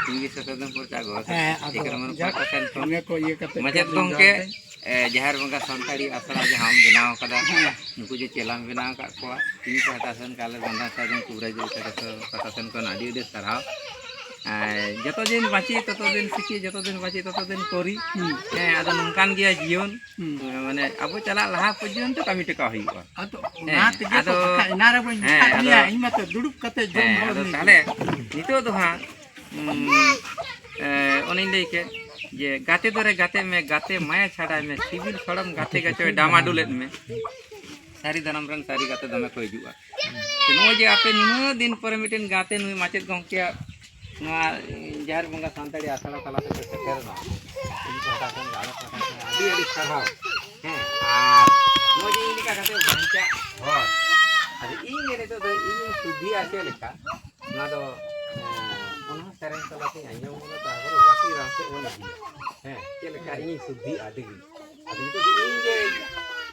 ᱤᱧ ᱜᱮ ᱥᱮᱛᱟ ᱫᱚᱢ ᱯᱚᱨᱪᱟ ᱜᱚ ᱦᱮᱸ, ᱟᱫᱚ ᱥᱤᱠᱷᱟᱹᱨ ᱢᱚᱱ ᱡᱟᱠ, ᱯᱟᱦᱴᱟ ᱥᱮᱱ ᱠᱷᱚᱱ ᱚᱱᱮ ᱠᱚ ᱤᱭᱟᱹ ᱠᱟᱛᱮ ᱢᱟᱪᱮᱫ ᱠᱚ ᱜᱚᱢᱠᱮ, ᱡᱟᱦᱟᱸ ᱮ, ᱡᱟᱦᱮᱨ ᱵᱚᱸᱜᱟ ᱥᱟᱱᱛᱟᱲᱤ ᱟᱥᱲᱟ ᱡᱟᱦᱟᱸᱢ ᱵᱮᱱᱟᱣ ᱟᱠᱟᱫᱟ, ᱦᱮᱸ᱾ ᱱᱩᱠᱩ ᱡᱮ ᱪᱮᱞᱟᱢ ᱵᱮᱱᱟᱣ ᱟᱠᱟᱫ ᱠᱚᱣᱟ, ᱤᱧ ᱯᱟᱦᱴᱟ ᱥᱮᱱ ᱠᱷᱚᱱ, ᱟᱞᱮ ᱵᱟᱸᱫᱷᱟ ᱥᱟᱨᱡᱚᱢ ᱠᱩᱵᱨᱟᱡᱽ ᱯᱟᱦᱴᱟ ᱥᱮᱱ ᱠᱷᱚᱱ ᱟᱹᱰᱤ ᱟᱹᱰᱤ ᱥᱟᱨᱦᱟᱣ᱾ ᱮ, ᱡᱚᱛᱚ ᱫᱤᱱ ᱵᱟᱸᱪᱤ ᱛᱚᱛᱚ ᱫᱤᱱ ᱥᱤᱠᱷᱤ, ᱡᱚᱛᱚ ᱫᱤᱱ ᱵᱟᱸᱪᱤ ᱛᱚᱛᱚ ᱫᱤᱱ ᱠᱚᱨᱤ᱾ ᱦᱩᱸ᱾ ᱦᱮᱸ, ᱟᱫᱚ ᱱᱚᱝᱠᱟᱱ ᱜᱮᱭᱟ ᱡᱤᱭᱚᱱ᱾ ᱦᱩᱸ᱾ ᱢᱟᱱᱮ ᱟᱵᱚ ᱪᱟᱞᱟᱜ ᱞᱟᱦᱟ ᱯᱚᱨᱡᱚᱱᱛᱚ ᱠᱟᱹᱢᱤ ᱴᱮᱠᱟᱣ ᱦᱩᱭᱩᱜᱼᱟ᱾ ᱟᱫᱚ ᱚᱱᱟ ᱦᱮᱸ, ᱛᱮᱜᱮ ᱛᱚ ᱟᱫᱚ, ᱵᱟᱠᱷᱟᱡ ᱮᱱᱟ ᱨᱮ ᱵᱟᱹᱧ ᱦᱮᱸ, ᱢᱮᱛᱟᱫ ᱟᱫᱚ, ᱢᱮᱭᱟ, ᱤᱧ ᱢᱟᱛᱚ ᱫᱩᱲᱩᱵ ᱠᱟᱛᱮ ᱡᱚᱢ ᱦᱮᱸ, ᱦᱚᱲ ᱟᱫᱚ ᱢᱤᱫ ᱛᱟᱦᱞᱮ ᱜᱮ᱾ ᱱᱤᱛᱚᱜ ᱫᱚ ᱦᱟᱸᱜ, ᱩᱸ, ᱮ, ᱚᱱᱮᱧ ᱞᱟᱹᱭ ᱠᱮᱫ ᱡᱮ ᱜᱟᱛᱮ ᱫᱚᱨᱮ ᱜᱟᱛᱮ ᱢᱮ, ᱜᱟᱛᱮ ᱢᱟᱭᱟ ᱪᱷᱟᱰᱟᱭ ᱢᱮ, ᱥᱤᱵᱤᱞ ᱥᱚᱲᱚᱢ ᱜᱟᱛᱮ ᱜᱟᱪᱚᱭ ᱰᱟᱢᱟᱰᱩᱞᱮᱫ ᱢᱮ᱾ ᱥᱟᱹᱨᱤ ᱫᱷᱚᱨᱚᱢ ᱨᱮᱱ ᱥᱟᱹᱨᱤ ᱜᱟᱛᱮ ᱫᱚᱢᱮ ᱠᱚ ᱦᱤᱡᱩᱜᱼᱟ᱾ ᱱᱚᱜᱼᱚᱭ ᱡᱮ ᱟᱯᱮ ᱱᱩᱱᱟᱹᱜ ᱫᱤᱱ ᱯᱚᱨᱮ ᱢᱤᱫᱴᱮᱱ ᱜᱟᱛᱮ ᱱᱩᱭ ᱢᱟᱪᱮᱫ ᱜᱚᱢᱠᱮᱭᱟᱜ ᱱᱚᱣᱟ ᱡᱟᱦᱮᱨ ᱵᱚᱸᱜᱟ ᱥᱟᱱᱛᱟᱲᱤ ᱟᱥᱲᱟ ᱛᱟᱞᱟ ᱛᱮᱯᱮ ᱥᱮᱴᱮᱨ ᱮᱱᱟ, ᱤᱧ ᱯᱟᱦᱴᱟ ᱠᱷᱚᱱ, ᱟᱞᱮ ᱯᱟᱦᱴᱟ ᱠᱷᱚᱱ ᱟᱹᱰᱤ ᱟᱹᱰᱤ ᱥᱟᱨᱦᱟᱣ᱾ ᱦᱮᱸ, ᱟᱨ ᱱᱚᱜᱼᱚᱭ ᱡᱮ ᱤᱧ ᱞᱮᱠᱟ ᱠᱟᱛᱮ ᱵᱟᱧᱪᱟᱜ ᱦᱚᱲ, ᱟᱫᱚ ᱤᱧ ᱜᱮ ᱱᱤᱛᱚᱜ ᱫᱚ ᱤᱧᱤᱧ ᱥᱩᱫᱷᱤᱭᱟ ᱪᱮᱫ ᱞᱮᱠᱟ, ᱚᱱᱟ ᱫᱚ, ᱮᱸ, ᱚᱱᱟ ᱥᱮᱨᱮᱧ ᱛᱟᱞᱟ ᱛᱮᱧ ᱟᱸᱡᱚᱢ ᱠᱟᱫᱟ, ᱛᱟᱨᱯᱚᱨᱮ ᱵᱟᱹᱠᱤ ᱨᱟᱢ ᱥᱮᱫ ᱵᱚᱱ ᱤᱫᱤᱭᱟ᱾ ᱦᱮᱸ, ᱪᱮᱫ ᱞᱮᱠᱟ ᱤᱧᱤᱧ ᱥᱩᱫᱽᱫᱷᱤᱜᱼᱟ ᱰᱮᱞᱤ᱾ ᱟᱫᱚ ᱱᱤᱛᱚᱜ ᱫᱚ ᱤᱧ ᱜᱮ,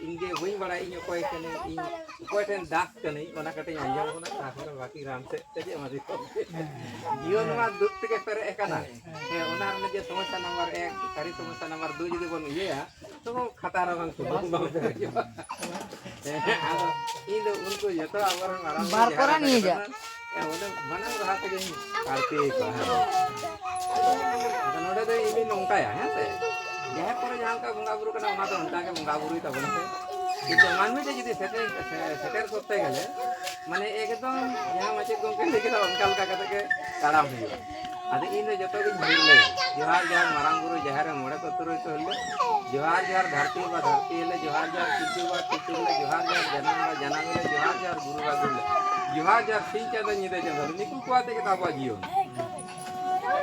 ᱤᱧ ᱜᱮ ᱵᱟᱹᱧ ᱵᱟᱲᱟᱭᱟ ᱤᱧ ᱚᱠᱚᱭ ᱠᱟᱹᱱᱟᱹᱧ, ᱤᱧ ᱚᱠᱚᱭ ᱴᱷᱮᱱ ᱫᱟᱥ ᱠᱟᱹᱱᱟᱹᱧ, ᱚᱱᱟ ᱠᱟᱹᱴᱤᱡ ᱤᱧ ᱟᱸᱡᱚᱢ ᱠᱟᱫᱟ, ᱛᱟᱨᱯᱚᱨᱮ ᱵᱟᱹᱠᱤ ᱨᱟᱢ ᱥᱮᱫ ᱛᱮ ᱪᱮᱫ ᱮᱢ ᱟᱹᱫᱷᱤ ᱠᱚᱜ ᱜᱮ᱾ ᱡᱤᱭᱚᱱ ᱢᱟ ᱫᱩᱠ ᱛᱮᱜᱮ ᱯᱮᱨᱮᱡ ᱟᱠᱟᱱᱟ᱾ ᱦᱮᱸ, ᱚᱱᱟ ᱨᱮᱱᱟᱜ ᱡᱮ ᱥᱚᱢᱚᱥᱥᱟ ᱱᱟᱢᱵᱟᱨ ᱮᱠ, ᱥᱟᱹᱨᱤ ᱥᱚᱢᱚᱥᱥᱟ ᱱᱟᱢᱵᱟᱨ ᱫᱩᱭ ᱡᱩᱫᱤ ᱵᱚᱱ ᱤᱭᱟᱹᱭᱟ, ᱛᱚ ᱠᱷᱟᱛᱟ ᱨᱮ ᱵᱟᱝ ᱥᱩᱢᱩᱝ ᱵᱟᱝ ᱯᱮᱨᱮᱡᱚᱜᱼᱟ᱾ ᱦᱮᱸ, ᱟᱫᱚ ᱤᱧ ᱫᱚ ᱩᱱᱠᱩ ᱡᱚᱛᱚ ᱟᱵᱚᱨᱮᱱ ᱢᱟᱨᱟᱝ ᱵᱟᱨ ᱡᱟᱦᱟᱸ ᱠᱚᱨᱟ ᱠᱟᱛᱷᱟ ᱱᱤᱭᱟᱹ ᱠᱟᱱᱟ, ᱡᱟ᱾ ᱦᱮᱸ, ᱩᱱᱟᱹᱜ ᱢᱟᱱᱟᱣ ᱨᱟᱦᱟ ᱛᱮᱜᱮᱧ ᱟᱨᱛᱤ ᱠᱚᱣᱟ, ᱦᱮᱸ᱾ ᱟᱫᱚ ᱱᱚᱰᱮ ᱫᱚ ᱤᱧ ᱱᱚᱝᱠᱟᱭᱟ, ᱦᱮᱸ ᱥᱮ? ᱡᱟᱦᱮᱨ ᱠᱚᱨᱮ ᱡᱟᱦᱟᱸ ᱞᱮᱠᱟ ᱵᱚᱸᱜᱟ ᱵᱩᱨᱩ ᱠᱟᱱᱟ, ᱚᱱᱟ ᱫᱚ ᱚᱱᱠᱟ ᱜᱮ ᱵᱚᱸᱜᱟ ᱵᱩᱨᱩᱭ ᱛᱟᱵᱚᱱ ᱯᱮ᱾ ᱠᱤᱱᱛᱩ ᱢᱟᱹᱱᱢᱤ ᱴᱷᱮᱱ ᱡᱩᱫᱤ ᱥᱮᱴᱮᱨ, ᱥᱮ-, ᱥᱮᱴᱮᱨ ᱠᱚᱨᱛᱮ ᱜᱮᱞᱮ, ᱢᱟᱱᱮ ᱮᱠᱫᱚᱢ ᱡᱟᱦᱟᱸ ᱢᱟᱪᱮᱫ ᱜᱚᱢᱠᱮ ᱞᱟᱹᱭ ᱠᱮᱫᱟ, ᱚᱱᱠᱟ ᱞᱮᱠᱟ ᱠᱟᱛᱮ ᱜᱮ ᱛᱟᱲᱟᱢ ᱦᱩᱭᱩᱜᱼᱟ᱾ ᱟᱫᱚ ᱤᱧ ᱫᱚ ᱡᱚᱛᱚ ᱜᱤᱧ ᱞᱟᱹᱭᱟ, ᱡᱚᱦᱟᱨ, ᱡᱚᱦᱟᱨ ᱢᱟᱨᱟᱝ ᱵᱩᱨᱩ, ᱡᱟᱦᱮᱨ ᱨᱮ ᱢᱚᱬᱮ ᱠᱚ ᱛᱩᱨᱩᱭ ᱠᱚ ᱦᱤᱞᱳᱜ, ᱡᱚᱦᱟᱨ, ᱡᱚᱦᱟᱨ ᱫᱷᱟᱹᱨᱛᱤ ᱵᱟᱵᱟ, ᱫᱷᱟᱹᱨᱛᱤ ᱦᱤᱞᱳᱜ, ᱡᱚᱦᱟᱨ, ᱡᱚᱦᱟᱨ ᱯᱤᱞᱪᱩ ᱵᱟᱵᱟ, ᱯᱤᱞᱪᱩ ᱦᱤᱞᱳᱜ, ᱡᱚᱦᱟᱨ, ᱡᱚᱦᱟᱨ ᱡᱟᱱᱟᱢ ᱵᱟ, ᱡᱟᱱᱟᱢ ᱦᱤᱞᱳᱜ, ᱡᱚᱦᱟᱨ, ᱡᱚᱦᱟᱨ ᱜᱩᱨᱩ ᱵᱟ, ᱜᱩᱨᱩ ᱦᱤᱞᱳᱜ, ᱡᱚᱦᱟᱨ, ᱡᱚᱦᱟᱨ ᱥᱤᱧ ᱪᱟᱸᱫᱚ, ᱧᱤᱫᱟᱹ ᱪᱟᱸᱫᱚ, ᱱᱩᱠᱩ ᱠᱚ ᱟᱛᱮ ᱜᱮ ᱛᱟᱵᱚᱣᱟᱜ ᱡᱤᱭᱚᱱ᱾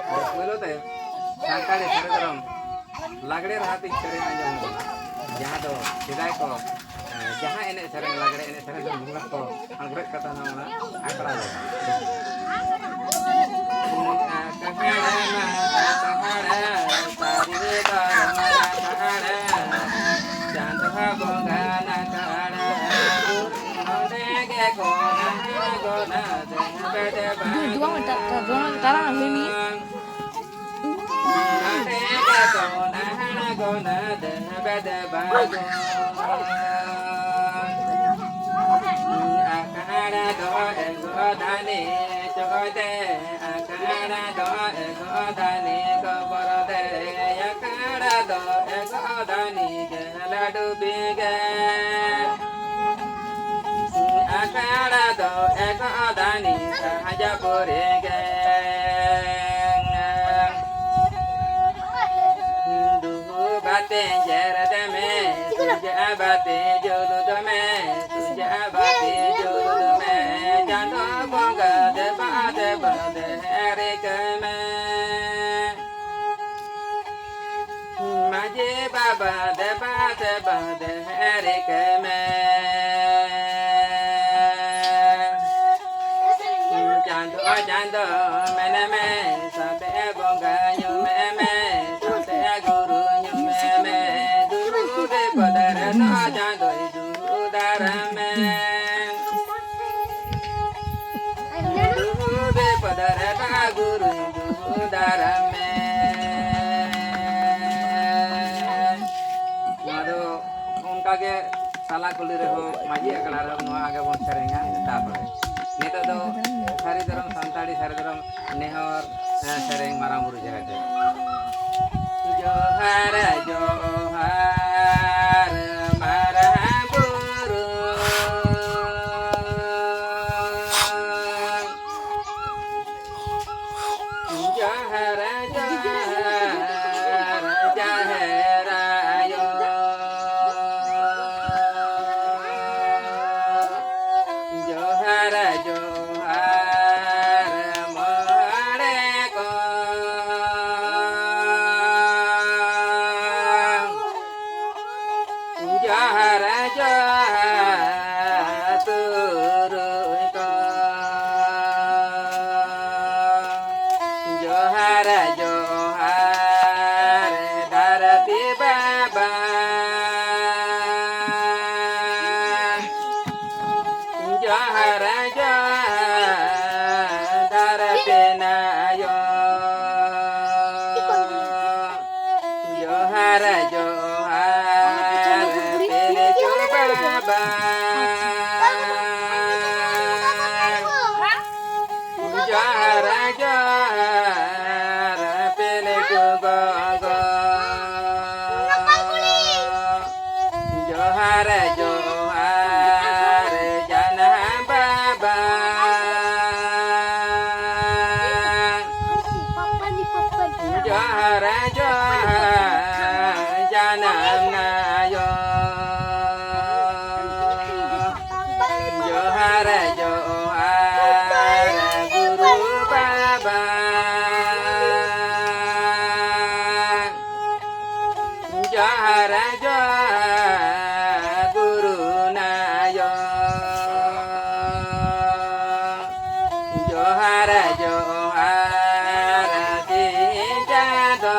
ᱟᱫᱚ ᱯᱳᱭᱞᱳ ᱛᱮ ᱥᱟᱱᱛᱟᱲᱤ ᱥᱟᱹᱨᱤ ᱫᱷᱚᱨᱚᱢ ᱞᱟᱜᱽᱲᱮ ᱨᱟᱦᱟ ᱛᱮᱧ ᱥᱮᱨᱮᱧ ᱟᱸᱡᱚᱢ ᱟᱵᱚᱱᱟ, ᱡᱟᱦᱟᱸ ᱫᱚ ᱥᱮᱫᱟᱭ ᱠᱚ, ᱮᱸ, ᱡᱟᱦᱟᱸ ᱮᱱᱮᱡ ᱥᱮᱨᱮᱧ, ᱞᱟᱜᱽᱲᱮ ᱮᱱᱮᱡ ᱥᱮᱨᱮᱧ ᱫᱚ ᱵᱚᱸᱜᱟ ᱠᱚ ᱟᱬᱜᱚᱭᱮᱫ ᱠᱚ ᱛᱟᱦᱮᱱᱟ ᱚᱱᱟ ᱟᱠᱷᱲᱟ ᱨᱮ᱾ ᱪᱟᱸᱫᱚ ᱵᱚᱸᱜᱟ ᱱᱟᱠᱟᱲᱟ, ᱱᱚᱰᱮ ᱜᱮ ᱠᱚ ᱟᱬᱜᱚᱱᱟ᱾ ᱫᱩ-, ᱫᱩᱣᱟᱝ ᱴᱟ-, ᱴᱟ-, ᱫᱩᱣᱟᱝ ᱴᱟᱨᱟᱝ ᱦᱩᱭ ᱢᱮ᱾ ᱟᱠᱷᱲᱟ ᱫᱚ ᱮᱜᱚ ᱫᱟᱱᱤ ᱥᱟᱦᱟᱡᱟᱯᱩᱨᱤ ᱜᱮ᱾ ᱫᱩᱦᱩ ᱵᱟᱛᱮ ᱡᱮᱨ ᱫᱮᱢᱮ, ᱥᱩᱡᱟ ᱵᱟᱛᱮ ᱡᱩᱞᱩ ᱫᱚᱢᱮ, ᱥᱩᱡᱟ ᱵᱟᱛᱮ ᱡᱩᱞᱩ ᱫᱚᱢᱮ, ᱪᱟᱸᱫᱚ ᱵᱚᱸᱜᱟ ᱫᱮᱵᱟ ᱫᱮᱵᱟ ᱫᱮᱦᱮᱨᱤ ᱠᱟᱹᱢᱮ᱾ ᱢᱟᱹᱡᱷᱤ ᱵᱟᱵᱟ ᱫᱮᱵᱟ ᱫᱮᱵᱟ ᱫᱮᱦᱮᱨᱤ ᱠᱟᱹᱢᱮ᱾ ᱪᱟᱸᱫᱚ ᱪᱟᱸᱫᱚᱭ ᱫᱩᱞᱟᱨ ᱢᱮ᱾ ᱫᱩᱞᱩᱵᱮ ᱯᱚᱫᱚᱨ ᱵᱟ ᱜᱩᱨᱩᱭ ᱫᱩᱞᱟᱨ ᱢᱮ᱾ ᱱᱚᱣᱟ ᱫᱚ ᱚᱱᱠᱟ ᱜᱮ ᱥᱟᱞᱟ ᱠᱩᱞᱦᱤ ᱨᱮᱦᱚᱸ, ᱢᱟᱹᱡᱷᱤ ᱟᱠᱷᱲᱟ ᱨᱮᱦᱚᱸ ᱱᱚᱣᱟ ᱜᱮᱵᱚᱱ ᱥᱮᱨᱮᱧᱟ᱾ ᱛᱟᱯᱚᱨᱮ ᱱᱤᱛᱚᱜ ᱫᱚ ᱥᱟᱹᱨᱤ ᱫᱷᱚᱨᱚᱢ, ᱥᱟᱱᱛᱟᱲᱤ ᱥᱟᱹᱨᱤ ᱫᱷᱚᱨᱚᱢ ᱱᱮᱦᱚᱨ, ᱮ, ᱥᱮᱨᱮᱧ ᱢᱟᱨᱟᱝ ᱵᱩᱨᱩ ᱡᱟᱦᱮᱨ ᱨᱮ᱾ ᱡᱚᱦᱟᱨ, ᱡᱚᱦᱟᱨ, ᱢᱟᱨᱟᱝ ᱵᱩᱨᱩ᱾ ᱡᱚᱦᱟᱨ, ᱡᱚᱦᱟᱨ, ᱡᱟᱦᱮᱨ ᱟᱭᱳ᱾ ᱡᱚᱦᱟᱨ, ᱡᱚᱦᱟᱨ, ᱢᱚᱬᱮ ᱠᱚ᱾ ᱡᱚᱦᱟᱨ, ᱡᱚᱦᱟᱨ, ᱛᱩᱨᱩᱭ ᱠᱚ᱾ ᱡᱚᱦᱟᱨ, ᱡᱚᱦᱟᱨ, ᱫᱷᱟᱹᱨᱛᱤ ᱵᱟᱵᱟ᱾ ᱡᱚᱦᱟᱨ, ᱡᱚᱦᱟᱨ, ᱫᱷᱟᱹᱨᱛᱤ ᱟᱭᱳ᱾ ᱡᱚᱦᱟᱨ, ᱡᱚᱦᱟᱨ, ᱯᱤᱞᱪᱩ ᱵᱟᱵᱟ᱾ ᱡᱚᱦᱟᱨ, ᱡᱚᱦᱟᱨ, ᱯᱤᱞᱪᱩ ᱜᱚᱜᱚ᱾ ᱡᱚᱦᱟᱨ, ᱡᱚᱦᱟᱨ, ᱡᱟᱱᱟᱢ ᱵᱟᱵᱟ᱾ ᱡᱚᱦᱟᱨ, ᱡᱚᱦᱟᱨ, ᱡᱟᱱᱟᱢ ᱟᱭᱳ᱾ ᱡᱚᱦᱟᱨ, ᱡᱚᱦᱟᱨ, ᱜᱩᱨᱩ ᱵᱟᱵᱟ᱾ ᱡᱚᱦᱟᱨ, ᱡᱚᱦᱟᱨ, ᱜᱩᱨᱩ ᱟᱭᱳ᱾ ᱡᱚᱦᱟᱨ, ᱡᱚᱦᱟᱨ, ᱥᱤᱧ ᱪᱟᱸᱫᱚ᱾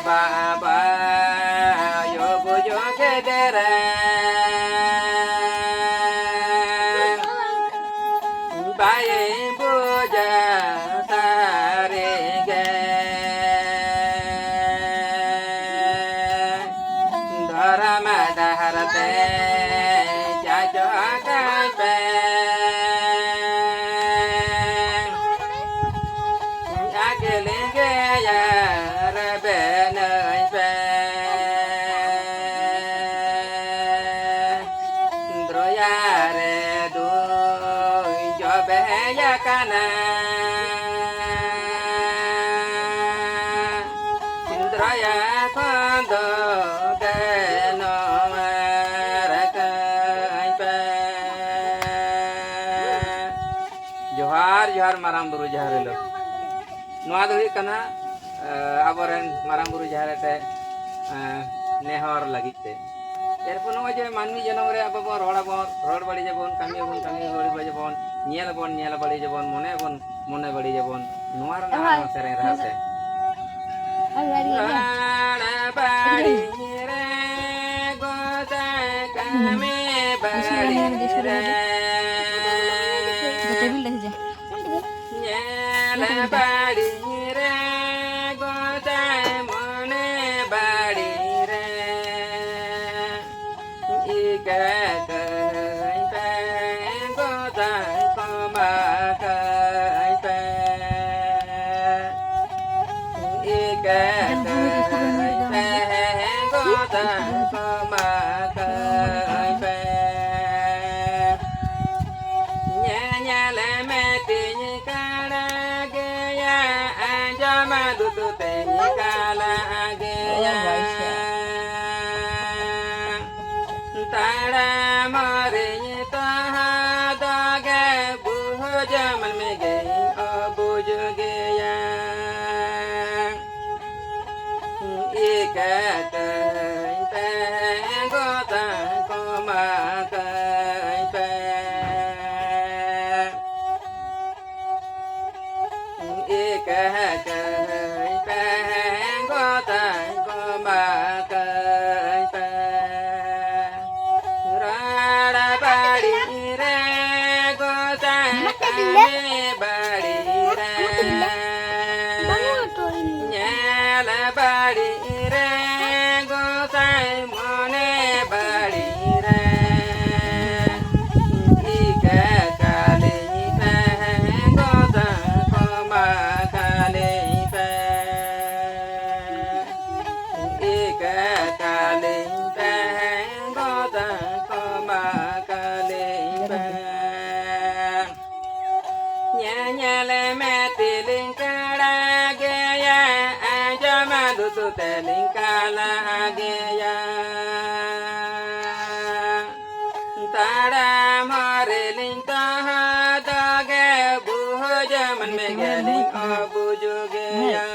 ᱵᱟᱵᱟ ᱭᱳ ᱵᱩᱡᱩ ᱠᱮᱫᱮᱨᱮ ᱵᱟᱭ ᱵᱩᱡᱟ ᱥᱟᱹᱨᱤ ᱜᱮ᱾ ᱫᱷᱚᱨᱚᱢ ᱰᱟᱦᱟᱨ ᱛᱮ ᱪᱟᱪᱚ ᱠᱟᱭ ᱯᱮ᱾ ᱟᱜᱮ ᱞᱮᱸᱜᱮᱭᱟ ᱨᱮᱵᱮᱱᱟᱹᱧ ᱯᱮ᱾ ᱫᱨᱚᱭᱟ ᱨᱮ ᱫᱩᱧ ᱡᱚᱵᱮ ᱟᱠᱟᱱᱟ᱾ ᱫᱨᱚᱭᱟ ᱠᱷᱚᱱ ᱫᱚ ᱜᱮ ᱱᱚᱣᱟ ᱨᱟᱠᱟᱵ ᱯᱮ᱾ ᱡᱚᱦᱟᱨ, ᱡᱚᱦᱟᱨ, ᱢᱟᱨᱟᱝ ᱵᱩᱨᱩ ᱡᱟᱦᱮᱨ ᱟᱭᱳ᱾ ᱱᱚᱣᱟ ᱫᱚ ᱦᱩᱭᱩᱜ ᱠᱟᱱᱟ, ᱮ, ᱟᱵᱚᱨᱮᱱ ᱢᱟᱨᱟᱝ ᱵᱩᱨᱩ ᱡᱟᱦᱮᱨ ᱟᱭᱳ ᱴᱷᱮᱱ, ᱮ, ᱱᱮᱦᱚᱨ ᱞᱟᱹᱜᱤᱫ ᱛᱮ᱾ ᱮᱨᱯᱚᱨ ᱱᱚᱜᱼᱚᱭ ᱡᱮ ᱢᱟᱹᱱᱢᱤ ᱡᱚᱱᱚᱢ ᱨᱮ ᱟᱵᱚ ᱵᱚᱱ ᱨᱚᱲ ᱟᱵᱚᱱ, ᱨᱚᱲ ᱵᱟᱹᱲᱤᱡ ᱟᱵᱚᱱ, ᱠᱟᱹᱢᱤ ᱟᱵᱚᱱ, ᱠᱟᱹᱢᱤ ᱵᱟᱹᱲᱤᱡ ᱟᱵᱚᱱ, ᱧᱮᱞ ᱟᱵᱚᱱ, ᱧᱮᱞ ᱵᱟᱹᱲᱤᱡ ᱟᱵᱚᱱ, ᱢᱚᱱᱮ ᱟᱵᱚᱱ, ᱢᱚᱱᱮ ᱵᱟᱹᱲᱤᱡ ᱟᱵᱚᱱ, ᱱᱚᱣᱟ ᱨᱮᱱᱟᱜ ᱦᱳᱭ᱾ ᱟᱨᱦᱚᱸ ᱥᱮᱨᱮᱧ ᱨᱟᱦᱟ ᱥᱮ᱾ ᱦᱳᱭ, ᱦᱳᱭ, ᱦᱳᱭ᱾ ᱨᱟᱲ ᱵᱟᱹᱲᱤ ᱨᱮ ᱜᱚᱫᱟ ᱠᱟᱹᱢᱤ ᱵᱟᱹᱲᱤ ᱨᱮ᱾ ᱡᱟᱛᱮ ᱵᱤᱱ ᱞᱟᱹᱭ ᱡᱟ᱾ ᱧᱮᱞ ᱵᱟᱹᱲᱤ ᱨᱮ ᱜᱚᱫᱟ ᱢᱚᱱᱮ ᱵᱟᱹᱲᱤ ᱨᱮ᱾ ᱤᱠᱟᱹ ᱠᱟᱹᱧ ᱯᱮ ᱜᱚᱫᱟᱭ ᱠᱚᱢᱟ ᱠᱟᱹᱧ ᱯᱮ᱾ ᱤᱠᱟᱹ ᱠᱟᱹᱧ ᱯᱮ ᱜᱚᱫᱟᱭ ᱠᱚᱢᱟ ᱠᱟᱹᱧ ᱯᱮ᱾ ᱧᱮᱧᱮᱞ ᱢᱮ ᱛᱤᱧ ᱠᱟᱲᱟ ᱜᱮᱭᱟ, ᱟᱸᱡᱚᱢ ᱞᱩᱛᱩᱨ ᱛᱮᱧ ᱠᱟᱞᱟ ᱜᱮᱭᱟ᱾ ᱛᱟᱲᱟᱢ ᱨᱤᱧ ᱛᱟᱦᱟ ᱫᱚᱜᱮ ᱵᱩᱡᱽ ᱢᱟᱹᱱᱢᱤ ᱜᱮᱧ ᱚᱵᱩᱡᱽ ᱜᱮᱭᱟ᱾ ᱤᱠᱟᱹ ᱠᱟᱹᱧ ᱯᱮ ᱜᱚᱫᱟ ᱠᱚᱢᱟ ᱠᱟᱹᱧ ᱯᱮ᱾ ᱤᱠᱟᱹ ᱠᱟᱹᱧ ᱯᱮ ᱵᱟᱹᱲᱤ ᱨᱮ ᱜᱚᱸᱥᱟᱭ ᱢᱚᱱᱮ ᱵᱟᱹᱲᱤ ᱨᱮ, ᱤᱠᱟᱹ ᱠᱟᱹᱞᱤᱧ ᱯᱮ ᱜᱚᱸᱥᱟᱭ ᱠᱚᱢᱟ ᱠᱟᱹᱞᱤᱧ ᱯᱮ, ᱤᱠᱟᱹ ᱠᱟᱹᱞᱤᱧ ᱯᱮ ᱜᱚᱸᱥᱟᱭ ᱠᱚᱢᱟ ᱠᱟᱹᱞᱤᱧ ᱯᱮ᱾ ᱧᱮᱧᱮᱞ ᱢᱮ ᱛᱤᱞᱤᱧ ᱠᱟᱲᱟ ᱜᱮᱭᱟ, ᱟᱸᱡᱚᱢ ᱞᱩᱛᱩᱨ ᱛᱮᱞᱤᱧ ᱠᱟᱞᱟ ᱜᱮᱭᱟ᱾ ᱛᱟᱲᱟᱢ ᱨᱮᱞᱤᱧ ᱛᱚᱦᱚᱫ ᱜᱮ, ᱵᱩᱡᱽ ᱢᱟᱹᱱᱢᱤ ᱜᱮᱞᱤᱧ ᱚᱵᱩᱡᱽ ᱜᱮᱭᱟ᱾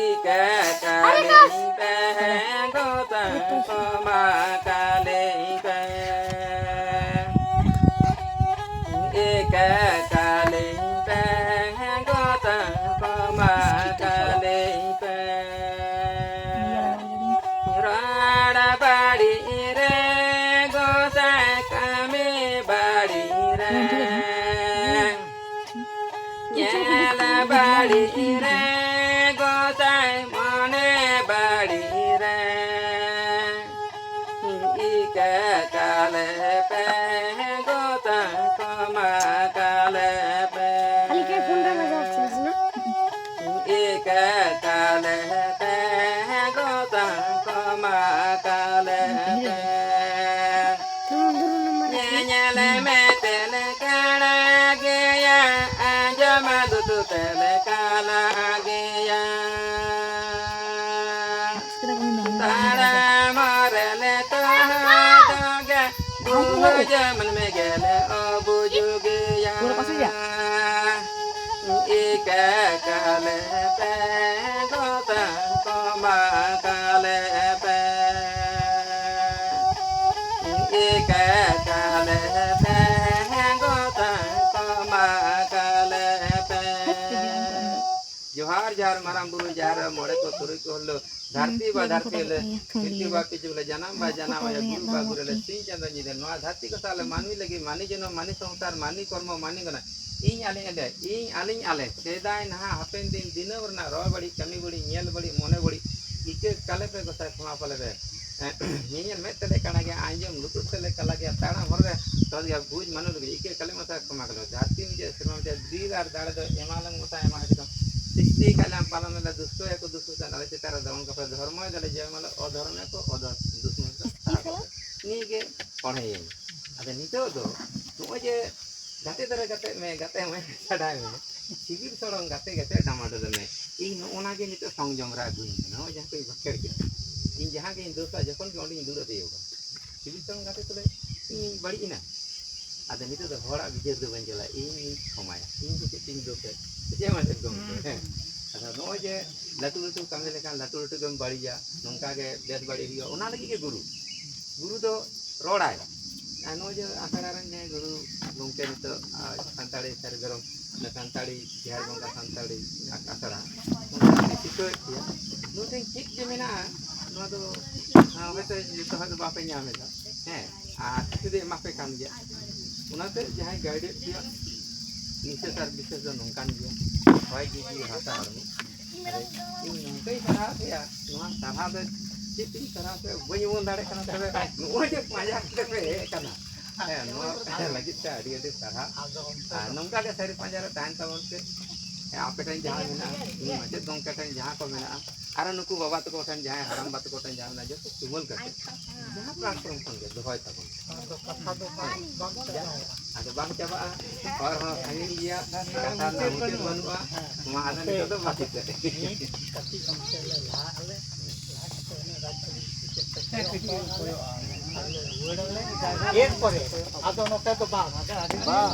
ᱤᱠᱟᱹ ᱠᱟᱹᱞᱤᱧ ᱯᱮ ᱜᱚᱸᱥᱟᱭ ᱠᱚᱢᱟ ᱠᱟᱹᱞᱤᱧ ᱯᱮ᱾ ᱤᱠᱟᱹ ᱠᱟᱹᱞᱤᱧ ᱯᱮ ᱜᱚᱸᱥᱟᱭ ᱠᱚᱢᱟ ᱠᱟᱹᱞᱤᱧ ᱯᱮ᱾ ᱨᱚᱲ ᱵᱟᱹᱲᱤ ᱨᱮ ᱜᱚᱸᱥᱟᱭ ᱠᱟᱹᱢᱤ ᱵᱟᱹᱲᱤ ᱨᱮ᱾ ᱧᱮᱞ ᱵᱟᱹᱲᱤ ᱨᱮ ᱜᱚᱸᱥᱟᱭ ᱢᱚᱱᱮ ᱵᱟᱹᱲᱤ ᱨᱮ, ᱤᱠᱟᱹ ᱠᱟᱞᱮ ᱯᱮ ᱜᱚᱸᱥᱟᱭ ᱠᱚᱢᱟ ᱠᱟᱞᱮ ᱯᱮ᱾ ᱠᱷᱟᱹᱞᱤ ᱠᱮ ᱯᱷᱳᱱ ᱨᱮ ᱢᱮᱥᱮᱡᱽ ᱠᱟᱱᱟ ᱥᱮ ᱱᱟ? ᱤᱠᱟᱹ ᱠᱟᱞᱮ ᱯᱮ ᱜᱚᱸᱥᱟᱭ ᱠᱚᱢᱟ ᱠᱟᱞᱮ ᱯᱮ᱾ ᱧᱮᱧᱮᱞ ᱢᱮ ᱛᱮᱞᱮ ᱠᱟᱲᱟ ᱜᱮᱭᱟ, ᱟᱸᱡᱚᱢ ᱞᱩᱛᱩᱨ ᱛᱮᱞᱮ ᱠᱟᱞᱟ ᱜᱮᱭᱟ᱾ ᱛᱟᱲᱟᱢ ᱨᱮᱞᱮ ᱛᱚᱦᱚᱫ ᱜᱮ, ᱵᱩᱡᱽ ᱢᱟᱹᱱᱢᱤ ᱜᱮᱞᱮ ᱚᱵᱩᱡᱽ ᱜᱮᱭᱟ᱾ ᱤᱠᱟᱹ ᱠᱟᱞᱮ ᱯᱮ ᱜᱚᱸᱥᱟᱭ ᱠᱚᱢᱟ ᱠᱟᱞᱮ ᱯᱮ᱾ ᱤᱠᱟᱹ ᱠᱟᱞᱮ ᱯᱮ ᱜᱚᱸᱥᱟᱭ ᱠᱚᱢᱟ ᱠᱟᱞᱮ ᱯᱮ᱾ ᱡᱚᱦᱟᱨ, ᱡᱚᱦᱟᱨ, ᱢᱟᱨᱟᱝ ᱵᱩᱨᱩ ᱡᱟᱦᱮᱨ ᱟᱭᱳ, ᱢᱚᱬᱮ ᱠᱚ ᱛᱩᱨᱩᱭ ᱠᱚ ᱦᱤᱞᱳᱜ, ᱫᱷᱟᱹᱨᱛᱤ ᱵᱟ ᱫᱷᱟᱹᱨᱛᱤ ᱦᱤᱞᱳᱜ, ᱯᱤᱨᱛᱷᱤ ᱵᱟ ᱯᱤᱨᱛᱷᱤ ᱵᱚᱞᱮ, ᱡᱟᱱᱟᱢ ᱵᱟ ᱡᱟᱱᱟᱢ ᱟᱭᱳ, ᱜᱩᱨᱩ ᱵᱟ ᱜᱩᱨᱩ ᱞᱮ, ᱥᱤᱧ ᱪᱟᱸᱫᱳ ᱧᱤᱫᱟᱹ, ᱱᱚᱣᱟ ᱫᱷᱟᱹᱨᱛᱤ ᱠᱚ ᱥᱟᱞᱮ ᱢᱟᱹᱱᱢᱤ ᱞᱟᱹᱜᱤᱫ, ᱢᱟᱹᱱᱤ ᱡᱚᱱᱚᱢ, ᱢᱟᱹᱱᱤ ᱥᱚᱝᱥᱟᱨ, ᱢᱟᱹᱱᱤ ᱠᱚᱨᱢᱚ, ᱢᱟᱹᱱᱤ ᱜᱚᱱᱟ, ᱤᱧ ᱟᱞᱮ ᱮᱸᱰᱮ, ᱤᱧ ᱟᱹᱞᱤᱧ ᱟᱞᱮ, ᱥᱮᱫᱟᱭ ᱱᱟᱦᱟᱜ ᱦᱟᱯᱮᱱ ᱫᱤᱱ ᱫᱤᱱᱟᱹᱢ ᱨᱮᱱᱟᱜ ᱨᱚᱲ ᱵᱟᱹᱲᱤᱡ, ᱠᱟᱹᱢᱤ ᱵᱟᱹᱲᱤᱡ, ᱧᱮᱞ ᱵᱟᱹᱲᱤᱡ, ᱢᱚᱱᱮ ᱵᱟᱹᱲᱤᱡ, ᱤᱠᱟᱹ ᱠᱟᱞᱮ ᱯᱮ ᱜᱚᱸᱥᱟᱭ ᱠᱷᱚᱢᱟ ᱯᱟᱞᱮ ᱯᱮ᱾ ᱧᱮᱧᱮᱞ ᱢᱮᱫ ᱛᱮᱞᱮ ᱠᱟᱬᱟ ᱜᱮᱭᱟ, ᱟᱸᱡᱚᱢ ᱞᱩᱛᱩᱨ ᱛᱮᱞᱮ ᱠᱟᱞᱟ ᱜᱮᱭᱟ, ᱛᱟᱲᱟᱢ ᱦᱚᱨ ᱨᱮ ᱛᱚᱞ ᱜᱮᱭᱟ, ᱵᱩᱡᱽ ᱢᱟᱹᱱᱩ ᱞᱟᱹᱜᱤᱫ ᱤᱠᱟᱹ ᱠᱟᱞᱮ ᱢᱟᱥᱟ ᱠᱷᱚᱢᱟ ᱠᱟᱞᱮ᱾ ᱫᱷᱟᱹᱨᱛᱤ ᱢᱤᱫᱴᱮᱡ ᱥᱮᱨᱢᱟ ᱢᱤᱫᱴᱮᱡ ᱫᱤᱞ ᱟᱨ ᱫᱟᱲᱮ ᱫᱚ ᱮᱢᱟ ᱞᱟᱝ ᱜᱚᱸᱥᱟᱭ ᱮᱢᱟ ᱦᱟᱹᱛᱤ ᱠᱚ᱾ ᱥᱤᱥᱴᱤ ᱠᱟᱜ ᱞᱟᱝ ᱯᱟᱞᱚᱱ ᱞᱮᱫᱟ, ᱫᱩᱥᱴᱚ ᱭᱟᱠᱚ ᱫᱩᱥᱴᱚ ᱥᱮᱱ, ᱟᱞᱮ ᱪᱮᱛᱟᱱ ᱨᱮ ᱫᱚᱢᱚᱱ ᱠᱟᱯᱮ, ᱫᱷᱚᱨᱢᱚᱭ ᱫᱟᱞᱮ ᱡᱚᱭ ᱢᱟᱞᱮ, ᱚᱫᱷᱚᱨᱚᱢ ᱭᱟᱠᱚ ᱚᱫᱷᱚᱨ ᱫᱩᱥᱢᱚᱱ ᱠᱚ ᱛᱟᱦᱮᱸ ᱠᱚᱯᱮ᱾ ᱱᱤᱭᱟᱹ ᱜᱮ ᱯᱚᱲᱦᱮᱭᱟᱹᱧ᱾ ᱟᱫᱚ ᱱᱤᱛᱚᱜ ᱫᱚ ᱱᱚᱜᱼᱚᱭ ᱡᱮ ᱜᱟᱛᱮ ᱫᱷᱟᱨᱮ ᱜᱟᱛᱮ ᱢᱮ, ᱜᱟᱛᱮ ᱢᱮ, ᱪᱷᱟᱰᱟᱭ ᱢᱮ, ᱥᱤᱵᱤᱞ ᱥᱚᱲᱚᱢ ᱜᱟᱛᱮ ᱜᱟᱛᱮ ᱰᱟᱢᱟᱰᱳᱞ ᱢᱮ᱾ ᱤᱧ ᱱᱚᱜᱼᱚ ᱱᱟ ᱜᱮ ᱱᱤᱛᱚᱜ ᱥᱚᱝᱡᱚᱢ ᱨᱮ ᱟᱹᱜᱩᱧ ᱠᱟᱱᱟ᱾ ᱱᱚᱜᱼᱚᱭ ᱡᱟᱦᱟᱸ ᱠᱚᱧ ᱵᱟᱹᱠᱷᱮᱲ ᱠᱮᱫᱟ, ᱤᱧ ᱡᱟᱦᱟᱸ ᱜᱤᱧ ᱫᱳᱥᱟ, ᱡᱚᱠᱷᱚᱱ ᱜᱮ ᱚᱸᱰᱮᱧ ᱫᱩᱲᱩᱵ ᱛᱤᱭᱳᱜᱟ, ᱥᱤᱵᱤᱞ ᱥᱚᱲᱚᱢ ᱜᱟᱛᱮ ᱛᱩᱞᱩᱡ ᱤᱧ ᱵᱟᱹᱲᱤᱡ ᱮᱱᱟ᱾ ᱟᱫᱚ ᱱᱤᱛᱚᱜ ᱫᱚ ᱦᱚᱲᱟᱜ ᱵᱤᱪᱟᱹᱨ ᱫᱚ ᱵᱟᱹᱧ ᱪᱟᱞᱟᱜᱼᱟ, ᱤᱧ ᱤᱧ ᱠᱷᱚᱢᱟᱭᱟ, ᱤᱧ ᱫᱚ ᱪᱮᱫ ᱛᱤᱧ ᱫᱳᱥᱮᱫ, ᱥᱮ ᱪᱮᱫ ᱢᱟᱪᱮᱫ ᱜᱚᱢᱠᱮ? ᱦᱮᱸ᱾ ᱟᱫᱚ ᱱᱚᱜᱼᱚᱭ ᱡᱮ ᱞᱟᱹᱴᱩ ᱞᱟᱹᱴᱩ ᱠᱟᱹᱢᱤ ᱞᱮᱠᱷᱟᱱ ᱞᱟᱹᱴᱩ ᱞᱟᱹᱴᱩ ᱜᱮᱢ ᱵᱟᱹᱲᱤᱡᱟ, ᱱᱚᱝᱠᱟ ᱜᱮ ᱵᱮᱥ ᱵᱟᱹᱲᱤᱡ ᱦᱩᱭᱩᱜᱼᱟ, ᱚᱱᱟ ᱞᱟᱹᱜᱤᱫ ᱜᱮ ᱜᱩᱨᱩ᱾ ᱜᱩᱨᱩ ᱫᱚ ᱨᱚᱲᱟᱭ᱾ ᱟᱨ ᱱᱚᱜᱼᱚᱭ ᱡᱮ ᱟᱥᱲᱟ ᱨᱮᱱ ᱡᱟᱦᱟᱸᱭ ᱜᱩᱨᱩ ᱜᱚᱢᱠᱮ ᱱᱤᱛᱚᱜ, ᱟᱨ ᱥᱟᱱᱛᱟᱲᱤ ᱥᱟᱹᱨᱤ ᱫᱷᱚᱨᱚᱢ, ᱥᱟᱱᱛᱟᱲᱤ ᱡᱟᱦᱮᱨ ᱵᱚᱸᱜᱟ, ᱥᱟᱱᱛᱟᱲᱤ ᱟᱥᱲᱟ, ᱚᱱᱠᱟ ᱠᱟᱛᱮ ᱥᱤᱠᱷᱟᱹᱣᱮᱫ ᱯᱮᱭᱟ᱾ ᱱᱚᱣᱟ ᱴᱷᱮᱱ ᱪᱮᱫ ᱡᱮ ᱢᱮᱱᱟᱜᱼᱟ, ᱱᱚᱣᱟ ᱫᱚ, ᱟᱸ, ᱦᱚᱭᱛᱳ ᱡᱚᱛᱚ ᱦᱚᱲ ᱫᱚ ᱵᱟᱯᱮ ᱧᱟᱢ ᱮᱫᱟ᱾ ᱦᱮᱸ, ᱟᱨ ᱠᱤᱪᱷᱩ ᱫᱚ ᱮᱢᱟ ᱯᱮ ᱠᱟᱱ ᱜᱮᱭᱟ᱾ ᱚᱱᱟᱛᱮ ᱡᱟᱦᱟᱸᱭ ᱜᱟᱭᱤᱰᱮᱫ ᱯᱮᱭᱟ, ᱱᱤᱥᱟᱹᱥ ᱟᱨ ᱵᱤᱥᱟᱹᱥ ᱫᱚ ᱱᱚᱝᱠᱟᱱ ᱜᱮᱭᱟ, ᱦᱚᱭ ᱡᱤᱣᱤ ᱦᱟᱥᱟ ᱦᱚᱲᱢᱚ᱾ ᱟᱨ ᱤᱧ ᱱᱚᱝᱠᱟᱧ ᱥᱟᱨᱦᱟᱣ ᱯᱮᱭᱟ, ᱱᱚᱣᱟ ᱥᱟᱨᱦᱟᱣ ᱫᱚ ᱪᱮᱫ ᱛᱤᱧ ᱥᱟᱨᱦᱟᱣ ᱯᱮᱭᱟ, ᱵᱟᱹᱧ ᱢᱮᱱ ᱫᱟᱲᱮᱭᱟᱜ ᱠᱟᱱᱟ᱾ ᱛᱚᱵᱮ ᱱᱚᱜᱼᱚᱭ ᱡᱮ ᱯᱟᱸᱡᱟ ᱠᱟᱛᱮ ᱯᱮ ᱦᱮᱡ ᱟᱠᱟᱱᱟ, ᱦᱮᱸ, ᱱᱚᱣᱟ ᱞᱟᱹᱜᱤᱫ ᱛᱮ ᱟᱹᱰᱤ ᱟᱹᱰᱤ ᱥᱟᱨᱦᱟᱣ᱾ ᱟᱫᱚ ᱚᱱᱛᱮ ᱟᱨ ᱫᱚ ᱱᱚᱝᱠᱟ ᱜᱮ ᱥᱟᱹᱨᱤ ᱯᱟᱸᱡᱟ ᱨᱮ ᱛᱟᱦᱮᱱ ᱛᱟᱵᱚᱱ ᱯᱮ᱾ ᱦᱮᱸ, ᱟᱯᱮ ᱴᱷᱮᱱ ᱡᱟᱦᱟᱸ ᱢᱮᱱᱟᱜᱼᱟ, ᱤᱧ ᱢᱟᱪᱮᱫ ᱜᱚᱢᱠᱮ ᱴᱷᱮᱱ ᱡᱟᱦᱟᱸ ᱠᱚ ᱢᱮᱱᱟᱜᱼᱟ, ᱟᱨᱚ ᱱᱩᱠᱩ ᱵᱟᱵᱟ ᱛᱟᱠᱚ ᱴᱷᱮᱱ, ᱡᱟᱦᱟᱸᱭ ᱦᱟᱲᱟᱢ ᱵᱟ ᱛᱟᱠᱚ ᱴᱷᱮᱱ ᱡᱟᱦᱟᱸ ᱢᱮᱱᱟᱜᱼᱟ, ᱡᱚᱛᱚ ᱛᱩᱢᱟᱹᱞ ᱠᱟᱛᱮ ᱡᱟᱦᱟᱸ platform ᱠᱷᱚᱱ ᱜᱮ ᱫᱚᱦᱚᱭ ᱛᱟᱵᱚᱱ᱾ ᱟᱫᱚ ᱠᱟᱛᱷᱟ ᱫᱚ ᱵᱟᱝ, ᱵᱟᱝ ᱪᱟᱵᱟᱜᱼᱟ᱾ ᱟᱫᱚ ᱵᱟᱝ ᱪᱟᱵᱟᱜᱼᱟ, ᱦᱚᱨ ᱦᱚᱸ ᱥᱟᱺᱜᱤᱧ ᱜᱮᱭᱟ, ᱠᱟᱛᱷᱟ ᱨᱮᱱᱟᱜ ᱢᱩᱪᱟᱹᱫ ᱵᱟᱹᱱᱩᱜᱼᱟ᱾ ᱢᱟ ᱟᱫᱚ ᱱᱤᱛᱚᱜ ᱫᱚ ᱵᱟᱹᱠᱤ ᱛᱮ᱾ ᱢᱤᱫ ᱠᱟᱹᱴᱤᱡ ᱚᱱᱛᱮ ᱞᱮ ᱞᱟᱦᱟᱜ ᱟᱞᱮ, ᱞᱟᱦᱟ ᱠᱟᱛᱮ ᱚᱱᱮ ᱨᱟᱡᱽ ᱠᱚᱭᱚᱜᱼᱟ᱾ ᱟᱨ ᱞᱮ ᱨᱩᱣᱟᱹᱲ ᱟᱞᱮ᱾ ᱮᱨᱯᱚᱨᱮ ᱟᱫᱚ ᱱᱚᱛᱮ ᱫᱚ ᱵᱟᱝ, ᱟᱫᱚ ᱟᱹᱰᱤ ᱫᱤᱱ ᱵᱟᱝ,